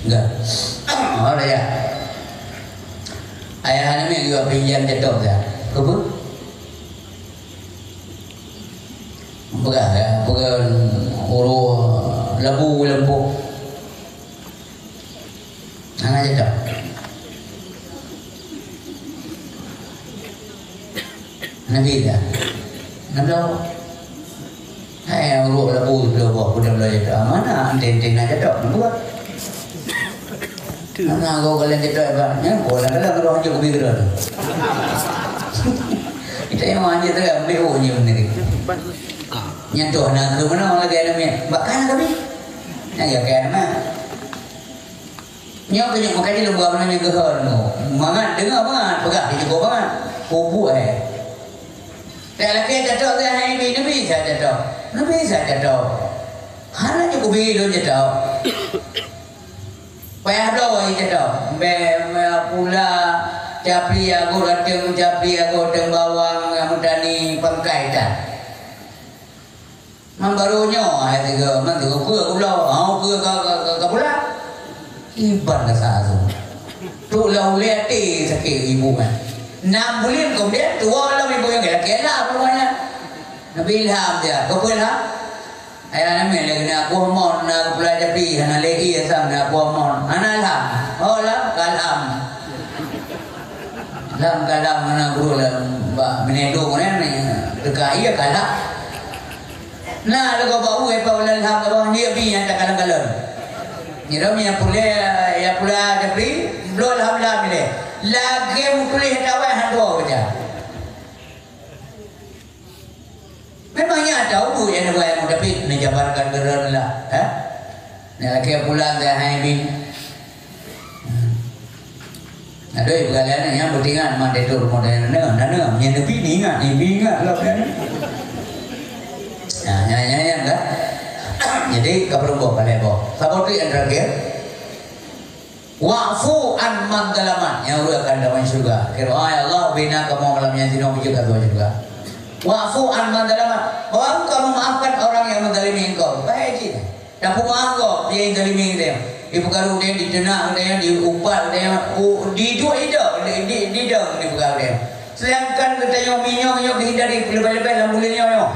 "Enggak." "Oh, ya." Ayah nami juga pinjam cetok dah. Apa? Peugah, ya, peugah uroe labu lampu. Hana cocok. Nabi dah. Nabi dah. Hai, uruk labu tu, buah kuda belajar tu. Mana ente-ente nak cocok? Buat. Mana kau kalian cocok, Bang? Ya, kau lah kalian roh je kubi kira tu. Kita yang manja tu, ambil oh, je benda ni. Nyan tu, anak ke mana orang lagi anak ni? Bahkan kami. Yang ya, kayak anak. Nyoe keuneuk meukaji lôn buat meunan nyang geuhon nyoe. Mangat, deungoe mangat, peugah di teungku mangat. Kubu, eh. Tak lakèe catok teuh hai bi, neubi sa catok. Neubi sa catok. Hana jeuet kubi lôn catok. Payah bloe catok. Bèk, bèk pula capli ago rateng, capli ago rateng bawang, meutani pangkai tan. Man barô nyoe, hai tiga, man tiga, peue kubloe, hao peue ka, ka, ka, ka pulang. Iban rasa tu. Tu lah ulèe até sakét ibu kan. Enam buleuen keumudian, tuwoe lom ibu nyang galak kela pokoknya. Nabi ilham dia, kau peue ilham? Ayah nami lagi nak kuah mon, nak pulai tapi, hana lé ié sang nak kuah mon. Hana ilham. Oh lah, kalam. Lam kalam mana guru lam ba menedo kan, teuka iya kalam. Nah, lagoe bak ueh pa ulah ilham lagoe, dia bi nyang takalon-kalon. Ngirom ya pulai, ya pula debri, bloe ilham lam ilèe. Lagèe meutuléh tawai han dua baca. Memang ya tahu ya dua yang tapi menjabarkan keren lah, eh? Nah, lagèe pula dah hai bin. Aduh, ibu kalian ni yang bertingan mah tidur model nana, nana, yang lebih ni ingat, lebih ingat lah kan. Nah, yang, yang, yang kan. Jadi, ka perlu boh, kalian boh. Sabar tu yang terakhir. Wa'fu an man zalaman. Yang udah akan dalam syurga. Kira, "Hai Allah, bina kamu malam yang zina, wujud kat syurga." Wa'fu an man zalaman. Baru kamu maafkan orang yang menzalimi engkau. Baik je. Tapeumaaf gob, dia yang zalimi geutanyoe. Dipeukaru geutanyoe, diteunak geutanyoe, diupat geutanyoe, u-, diduek idong, di, di, didong dipeukaru geutanyoe. Sedangkan geutanyoe minyong nyoe geuhindari leubeh-leubeh lam buleuen nyoe.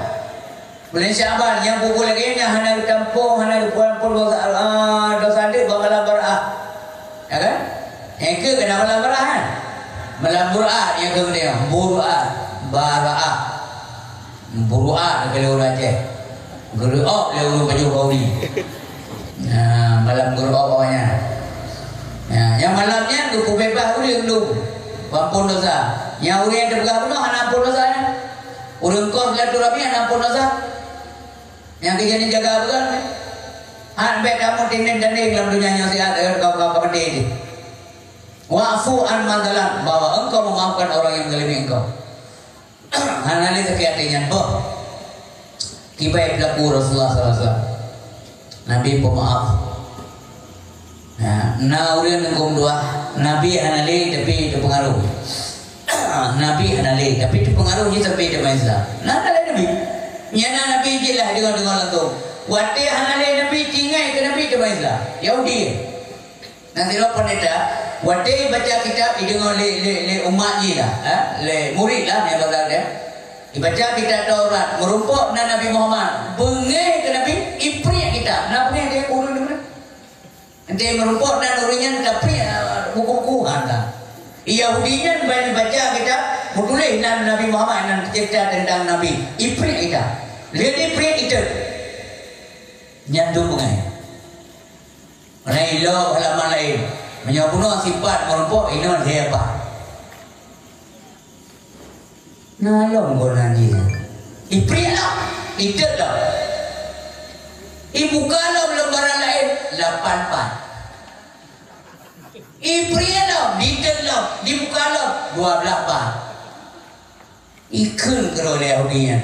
Buleuen Syakban, nyang pukul lagèe nyan hana geutampong, hana geupeuampôn dosa, ah, dosa deuek bak malam baraah. Ya kan? Nyang keu keunan malam baraah kan? Malam baraah nyang keu geutanyoe, baraah, baraah. Buruak lé ureueng Aceh. Geuruok lé ureueng Pajoh Kauli. Nah, malam geuruok awaknyan. Nah, nyang malam nyan geupeubeubaih ureueng dum. Peuampôn dosa. Nyang ureueng nyang teupeugah bunoe hana ampôn dosa nyan. Ureueng kong silaturahmi hana ampôn dosa. Nyang keujeuen jaga beurang. Han bèk kamoe tindeng-tandeng lam donya nyoe siat, eh, kau, kau, kau maté jih. Wa'fu an man zalam, bahwa engkau memaafkan orang yang menzalimi engkau. Hana lé sakét até nyan boh. Kiban peulaku Rasulullah sallallahu alaihi wasallam. Nabi peumaaf. Nah, na ureueng huköm dua, Nabi hana lé tapi teupeungaruh. Ah, Nabi hana lé, tapi teupeungaruh jih sampai teuma Islam. Nah, hana lé Nabi. Nyan na Nabi jih lah deungoe-deungoe langsung. Watée hana lé Nabi, tinggai keu Nabi teuma Islam. Yahudi. Nah, sidroe peundeta, watée baca kitab, ideungoe lé, lé, lé umat jih lah, ha? Lé murid lah, nyang bakal dia. Dibaca kitab Taurat, meurumpok nan Nabi Muhammad. Beungéh keu Nabi, ipriek kitab. Na beungéh dia ureuëng ni. Enté meurumpok nan ureuëng nyan tapriek, ah, buku-buku, ha, entah. Yahudi nyan ban baca kitab, meutuléh nan Nabi Muhammad nan cerita tentang Nabi. Ipriek kitab. Lheueh ipriek itot. Nyan dum beungéh. Rai lom halaman laén. Meunyoe bunoe sipat meurumpok, inoe lhée pat. Na lom gonan jih. Ipriek lom, itot lom. Ibuka lom lembaran laén, lapan pat. Ipriek lom, itot lom, dibuka lom, dua belas pat. Ikheun keudroe lé Yahudi nyan.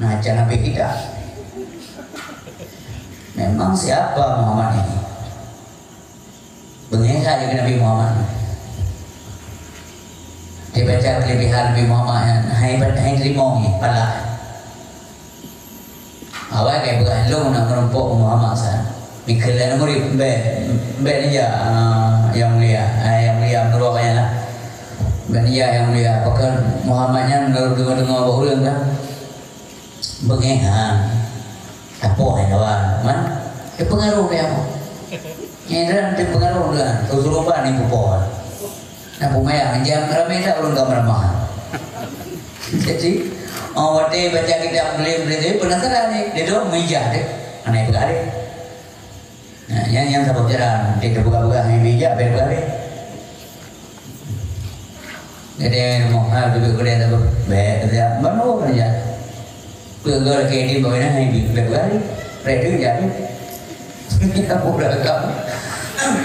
Nah, cara Nabi kita. Memang siapa Muhammad ini? Beungéh saja keu Nabi Muhammad. Dibaca kelebihan Nabi Muhammad nyan, hai, hai teurimong ni, pala. Awai kai beurah lôn na meurumpok Muhammad sa. Mikheun lé murit, "Bèk, bèk neujak, ah, Yang Mulia, ah, Yang Mulia meunurot awaknyan lah. Bèk neujak Yang Mulia, pakon Muhammad nyan meunurot deungoe-deungoe bak ureueng kan." Beungéh han. Tapoh hai kawan, man. Teupeungaruh lé apa? Nyan teupeungaruh lé, keusurupan ibu pohon. Nah, peumaya, jam ramé that ureueng ka meuramah. Jadi, oh, watèe baca kitab Buleuen-buleuen tadi penasaran ni, dia tu meujah deh. Mana yang peugah deh? Nah, yang, yang saboh jalan, dia terbuka-buka hanya meujah, bèk peugah deh. Jadi, rumoh hal tu, bèk peugah deh, bèk peugah deh, mana orang ya? Peugah lagi di bawah ni, hai bi, bèk gari. Ready jadi. Aku beragam.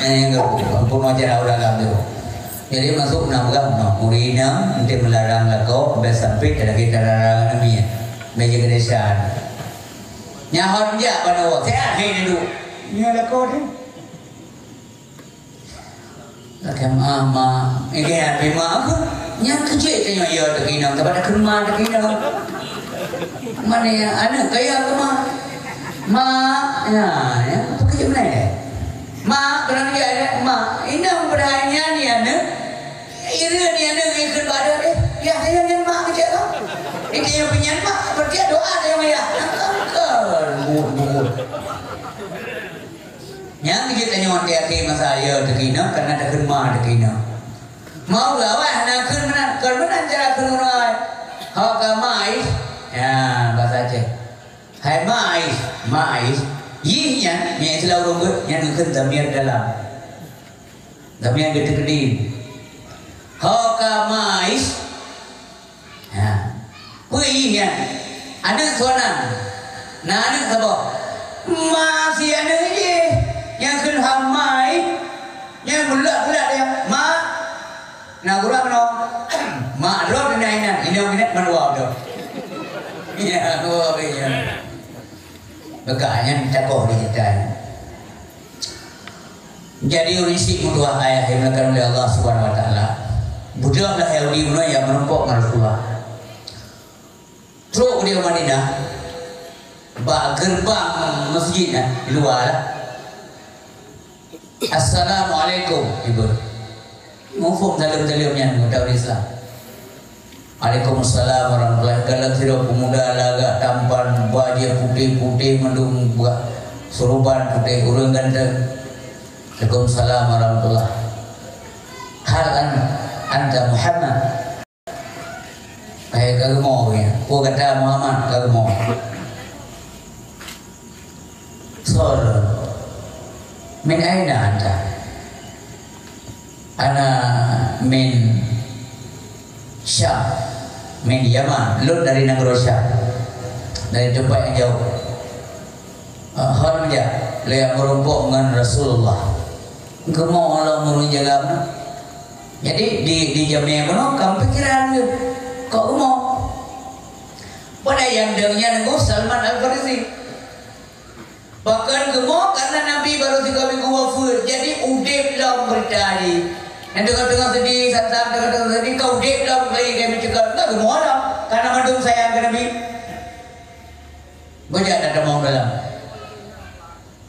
Eh, enggak, aku mau cara orang agam tu. Jadi, masuk enam agam, no. Murid enam, nanti melarang lakoe, sampai sampai lagi terlarang nami. Meja kedesan. Nyahon je, pada awak. Sehat, hai, duduk. Ni lakoe ni. Lakèe ma, ma. Nyan keuh, nyan keuh jeuet tanyoe ya teuh inong, sabab takheun ma teuh inong. Mana ya, aneuk kaya keu ma. Ma, ya, ya, apa keuh jeuet meunan ya? Ma, kurang ajar ya, ma. Inong padahai nyan ya aneuk. Ireuen ya aneuk ikheun bak droe, eh, ya, ya, nyan ma keuh jeuet kah? Ini yang punya ma, berarti doa dia ya. Kan, kan. Buat, buat. Nyang jeuet tanyoe até-até masa ya teuh inong, karena takheun ma teuh inong. Mau gawah na kheun meunan, kheun meunan cara kheun ureueng awai. Ho ka ma ih. Ya, bahasa Aceh. Hai ma ih, ma ih. Ih nyan, nyan istilah ureueng beuet, nyan kheun dhamir dalam. Dhamir geuteukeudi. Ho ka ma ih. Ha. Peue ih nyan? Aneuk soe nan? Na aneuk saboh? Ma si aneuk jih. Nyang kheun ha ma ih. Nyang bulat-bulat dia. Ma. Na gura meunoe. Ma droe na inan. Inong inong mandua droe. Ya, dua orang ya. Beuka nyan takoh di kita. Jadi ureueng syiek meutuah ayah yang dimuliakan oleh Allah Subhanahu wa Taala. Beudôh lah Yahudi bunoe nyang meurumpok ngon Rasulullah. Trok di Madinah, bak geurbang masjid nyan, di luwa lah. "Assalamualaikum," ibu. Muphom saleuem-saleuem nyan, meudakwah Islam. "Waalaikumsalam warahmatullahi." Galak sidroe peumuda lagak tampan, bajèe putéh-putéh, mandum buah suruban putéh, ureueng ganteng. "Waalaikumsalam warahmatullah. Hal an-, anta Muhammad?" Hai ka geumo, ya. Peue gata Muhammad ka geumo? Soe lôn? Min aina anta? Ana min Syam, min Yaman. Lôn dari nanggroe Syam. Dari teumpat nyang jauh. Ah, hon jak lé meurumpok ngon Rasulullah. Geumo lom ureueng jaga meunan. Jadi di, di jamèe bunoe ka pikiran geuh. Kok geumo? Pada nyang deuh nyan geuh Salman Al-Farisi. Pakon geumo? Karena Nabi baru tiga minggu wafeuet, jadi udép lom beurita jih. Nyang teungoh-teungoh seudeh, santai, teungoh-teungoh seudeh, ka udeb lom kali, ka meucakap, ka geumoe lom. Karena mandum sayang keu Nabi. Beujak na tamong dalam.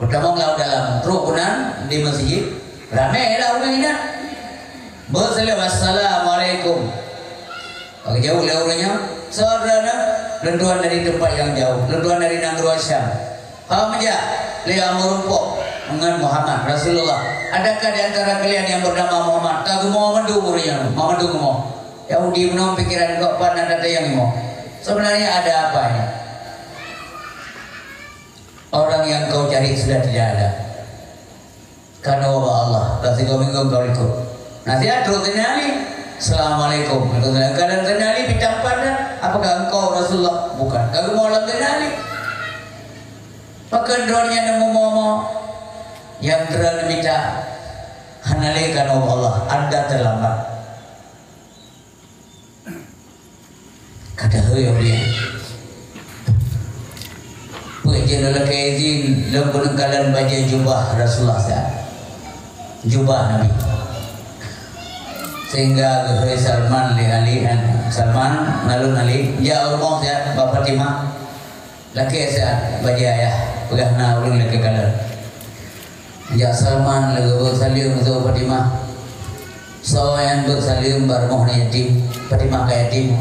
Peutamong lam dalam, trok keunan di meuseujid, ramé lah ureueng inan. Beuseuleuem, "Assalamualaikum." Bak geujaweueb lé ureueng nyan, "Soe droeneuh?" "Lôn tuan dari teumpat nyang jauh, lôn tuan dari nanggroe Syam." "Ho meujak?" "Lôn meurumpok ngon Muhammad Rasulullah." "Adakah di antara kalian yang bernama Muhammad?" Ka geumoe mandum ureueng nyan, mandum geumoe. Yahudi bunoe pikiran, "Kok pat na tatanyong imoe? Sebenarnya ada apa ini?" "Orang yang kau cari sudah tidak ada. Ka neuwoe bak Allah, ka sigoe minggu kau likot." Nasihat trok Saidina Ali. "Assalamualaikum." Kata Saidina Ali, "Kadang Saidina Ali pih tampan dah. Apakah engkau Rasulullah?" "Bukan." Ka geumoe lom Saidina Ali. Pakon droeneuh nyang neumumoe-moe? Nyang droeneuh mita hana lé, ka neuwoe bak Allah, anda terlambat. Kata, "Hei, Abu Yahya, peue jeuet lôn lakée izin lôn keuneuk kalon bajée jubah Rasulullah siat, jubah Nabi." Sehingga geuhôi Salman lé Ali, eh, Salman, nalon Ali, jak u rumoh siat bak Fatimah. Lakée siat bajée ayah, peugah na ureueng lakée kalon. Jak Salman lagée beuet saleuem keu Fatimah. Soe nyang beuet saleuem bak rumoh yatim? Fatimah ka yatim.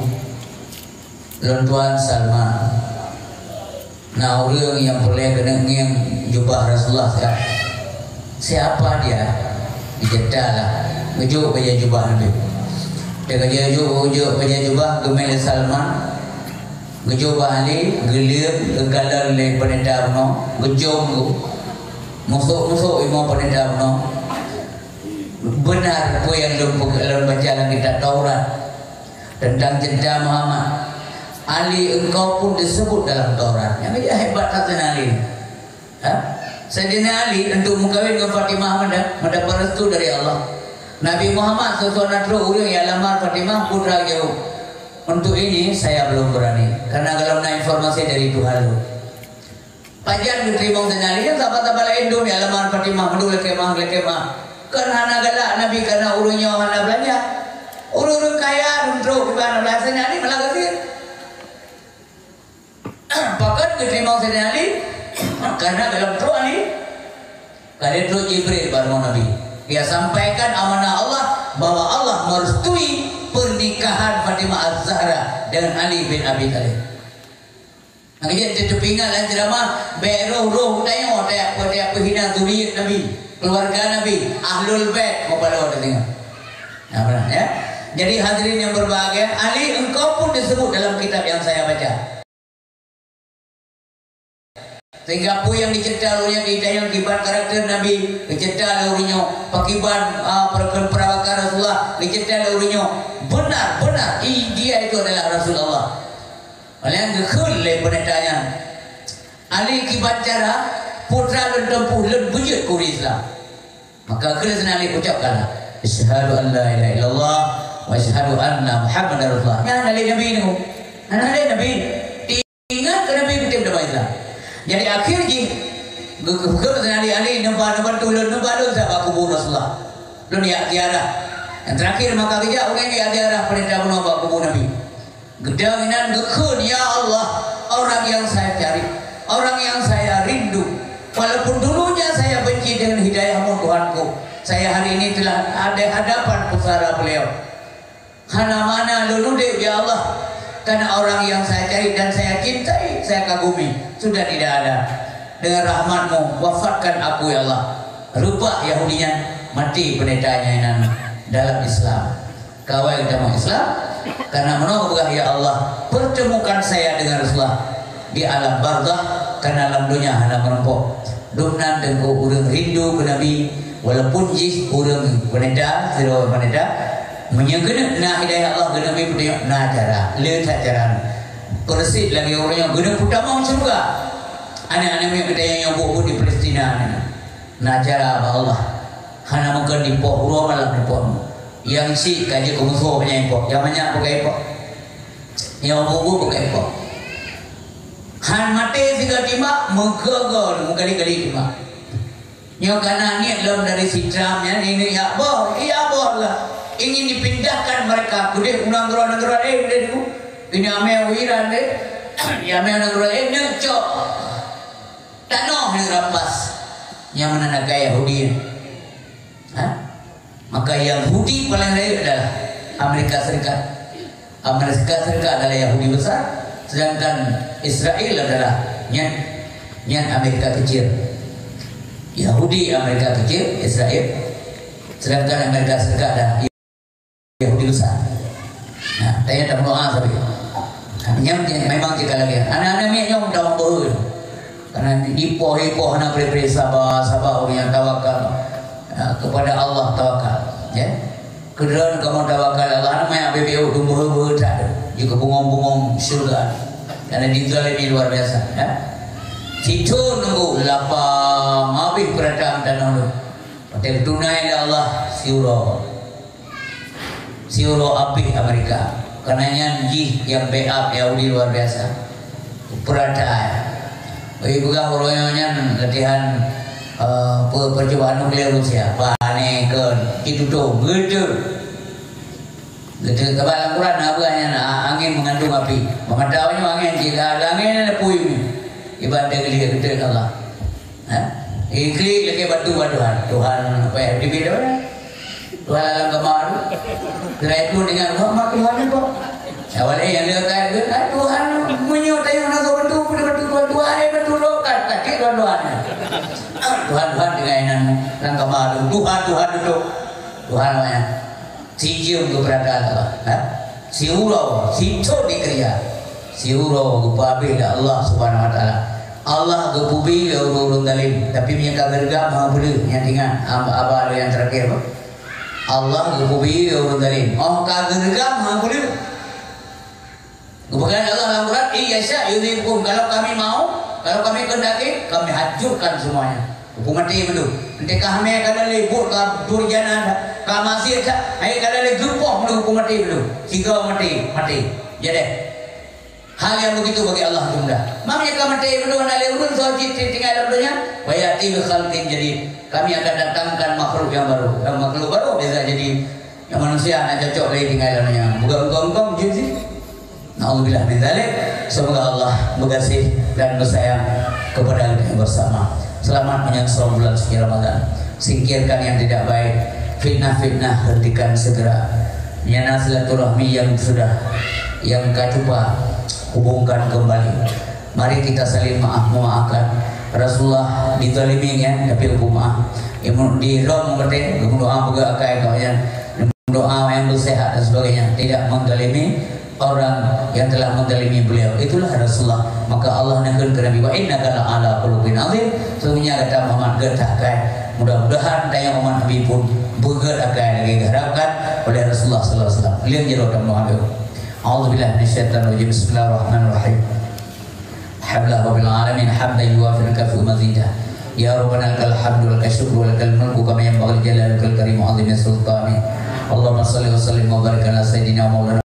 Lôn tuan Salman. Na ureueng nyang peureulée keuneuk ngieng jubah Rasulullah siat. Siapa dia? Geujak lah. Geujok bajée jubah Nabi. Teuka geujok, geujok bajée jubah, geumé lé Salman. Geujok bak Ali, geuleueb, geukalon lé peundeta bunoe, geujom geuh. Musok-musok imoe peundeta bunoe. Benar peue nyang lôn peugah, lôn baca lam kitab Taurat tentang cinta Muhammad. Ali, engkau pun disebut dalam Taurat. Nyang hebat hati Ali. Ha? Saidina Ali untuk meukawen ngon Fatimah meuda-, meudapat restu dari Allah. Nabi Muhammad sosok na trok ureueng nyang lamar Fatimah, putra jaweueb, "Untuk ini saya belum berani, karena golom na informasi dari Tuhan lôn." Pajan geuteurimong Saidina Ali, nyan sahabat-sahabat laén dum nyang lamar Fatimah, mandum lakée mah, lakée mah. Kon hana galak Nabi karena ureueng nyoe hana beulanja. Ureueng-ureueng kaya dum trok kiban hana beulanja, Saidina Ali malah gasien. Pakon geuteurimong Saidina Ali? Karena golom trok Ali, ka lheueh trok Jibril bak rumoh Nabi. Dia sampaikan amanah Allah bahwa Allah merestui pernikahan Fatimah Az-Zahra dengan Ali bin Abi Thalib. Nyang jeuet teupeuingat lam ceramah, bék roh-roh tanyoe, tanyoe, tanyoe peuhina zuriat Nabi, keluarga Nabi, Ahlul Bait, meupadum teudeungoe. Nah, benar, ya. Jadi, hadirin yang berbahagia, Ali engkau pun disebut dalam kitab yang saya baca. Sehingga peue nyang geucebta lé ureueng nyan, geucebta nyang kiban karakter Nabi, geucebta lé ureueng nyoe, pakiban, ah, per-, peurawakan Rasulullah, geucebta lé ureueng nyoe. Benar, benar, i-, dia itu adalah Rasulullah. Oleh nyan geukheun lé peundeta nyan, "Ali, kiban cara putra lôn teumpuh lôn beujeuet keu ureueng Islam." Maka kheun lé Saidina Ali, "Ucapkanlah, asyhadu an la ilaha illallah wa asyhadu anna Muhammadar Rasulullah." Nyan hana lé Nabi nyoe. Hana lé Nabi. Ingat keu Nabi, beutôi dalam Islam. Jadi, akhé jih, geu-, geu-, Saidina Ali, "Ali, neuba, neubantu lôn, neuba lôn sa bak kubu Rasulullah. Lôn jak ziarah." Nyang terakhir, maka geujak ureueng jak ziarah peurintah bunoe bak kubu Nabi. Geudong inan geukheun, "Ya Allah, orang yang saya cari, orang yang saya rindu. Walaupun dulunya saya benci dengan hidayah-Mu, Tuhanku, saya hari ini telah ada hadapan pusara beliau. Hana makna lôn udeb, ya Allah, karena orang yang saya cari dan saya cintai, saya kagumi, sudah tidak ada. Dengan rahmat-Mu, wafatkan aku, ya Allah." Rupak Yahudi nyan maté peundeta nyan inan dalam Islam. Kawai geutamong Islam, karena meunoe geupeugah, "Ya Allah, pertemukan saya dengan Rasulullah di alam barzakh, karena lam donya hana meurumpok." Dumnan teungku ureueng rindu keu Nabi, walaupun jih ureueng peundeta, sidroe peundeta, meunyoe geuneuk na hidayah Allah, geuneuk meupeutanyong, na cara, le that cara. Peureusit lagée ureueng nyoe geuneuk peutamong syeuruga. Aneuk-aneuk miet geutanyoe nyang buet-buet di Palestina nyoe. Na cara bak Allah. Hana mungken dipoh, uroe malam dipoh. Nyang syiek ka jeuet keu musoh nyang ipoh, nyang manyak bukai ipoh. Nyang bubu bukai ipoh. Han maté sigoe timbak, meugoe-goe meugali-gali timbak. Nyoe kana niet lom dari si Trump nyan, ini ya boh, iya boh lah. Ingin dipindahkan mereka keudeh u nanggroe-nanggroe laén deh tu. Ini amé u Iran deh. Ya amé u nanggroe laén nyoe cok. Tanoh yang rampas. Nyang meunan agak Yahudi. Ha? Maka Yahudi paling rayeuk adalah Amerika Serikat. Amerika Serikat adalah Yahudi besar, sedangkan Israel adalah nyan, nyan Amerika kecil. Yahudi Amerika kecil, Israel, sedangkan Amerika Serikat adalah Yahudi besar. Nah, tanya tak berdoa tapi. Nah, nyan memang cakap lagi. Anak-anak miet nyoe dah beuh. Karena ipoh-ipoh hana pre-pre, sabar, sabar ureueng nyang tawakal, ya, kepada Allah tawakal, ya. Keudroe kamoe tawakal Allah, nama yang bebeu dum beuhe-beuhe tak ada. Juga bungong-bungong syurga. Karena dizalimi luar biasa, ya. Situ nunggu lapang habis peurataan tanoh tu. Watèe tunai lé Allah siuroe. Siuroe abéh Amerika. Karena nyan jih nyang backup Yahudi luar biasa. Peurataan. Bagi peugah uroe nyoe nyan latihan, eh, pe-, percobaan nuklir Rusia. Panéh keu jitutoe. Geuteuek. Geuteuek. Sabab lam Quran na peugah nyan, a-, angin mengandung api. Meumata nyoe angin cit, lam angin na pui. Ibarat teuh geuteuek Allah. Ha? Iklik lagèe batu bak Tuhan. Tuhan apa yang dipilih orang? Tuhan alam kama tu. Setelah itu dengan Muhammad Tuhan itu. Awalnya yang dia kata, "Ah, Tuhan, meunyoe tayang nak batu, batu, batu, Tuhan, Tuhan, eh, batu lokat, sakit Tuhan, Tuhan." Ah, Tuhan, Tuhan dengan yang alam kama tu. Tuhan, Tuhan itu. Tuhan namanya. Sijeuem keu peurataan Allah, ha? Siuroe, sithon dikeureuja. Siuroe geupeuabéh lé Allah Subhanahu wa Taala. Allah geupeubi lé ureueng-ureueng zalim, tapi meunyo ka geureugam, hana peue lé, nyan ingat, haba lôn nyang teurakhé, bah. Allah geupeubi lé ureueng zalim. Oh ka geureugam, hana peue lé. Geupeugah Allah lam Quran, "In yasha yuzhibkum." Kalau Kami mau, kalau Kami kehendaki, Kami hancurkan semuanya. Hukum mati beudôh. Enteukah hamé ka lé buet ka durjana that, ka maksiet that, hai ka lé geupoh beudôh hukum mati beudôh. Sigoe maté, maté. Jadi, hal yang begitu bagi Allah itu mudah. Maknanya ka maté beudôh hana lé ureueng soe cit tinggai lam donya, wa ya'ti bi khalqin jadid. Kami akan datangkan makhluk yang baru. Dan makhluk baru bisa jadi Nyang manusia hana cocok lé tinggai lam nyan. Bukan engkau-engkau jin sih. Naudzubillah min dzalik. Semoga Allah berkasih dan bersayang kepada kita bersama. Selamat menyongsong bulan suci Ramadan. Singkirkan yang tidak baik, fitnah-fitnah hentikan segera. Nyang na silaturahmi yang sudah, yang ka cupa, hubungkan kembali. Mari kita saling maaf memaafkan. Rasulullah dizalimi kan, tapi hukum maaf. Imam di Rom kata, berdoa juga akai kau yang berdoa yang bersehat dan sebagainya. Tidak menzalimi orang yang telah menzalimi beliau. Itulah Rasulullah. Maka Allah neukheun keu Nabi, "Wa innaka la'ala khuluqin azim." Sesungguhnya kata Muhammad geutak akai. Mudah-mudahan tanyoe umat Nabi pun beugét akai lagèe geuharapkan oleh Rasulullah sallallahu alaihi wasallam. Liang jero dan Muhammad. A'udzubillahi minasyaitonirrajim. Bismillahirrahmanirrahim. Alhamdulillah rabbil alamin, hamdan yuwafi kafi'u mazidah. Ya Rabbana lakal hamdu wa lakal syukru wa lakal mulku kama yanbaghi li jalalika wal karim wa azimi sultanik. Allahumma shalli wa sallim wa barik ala sayyidina wa maulana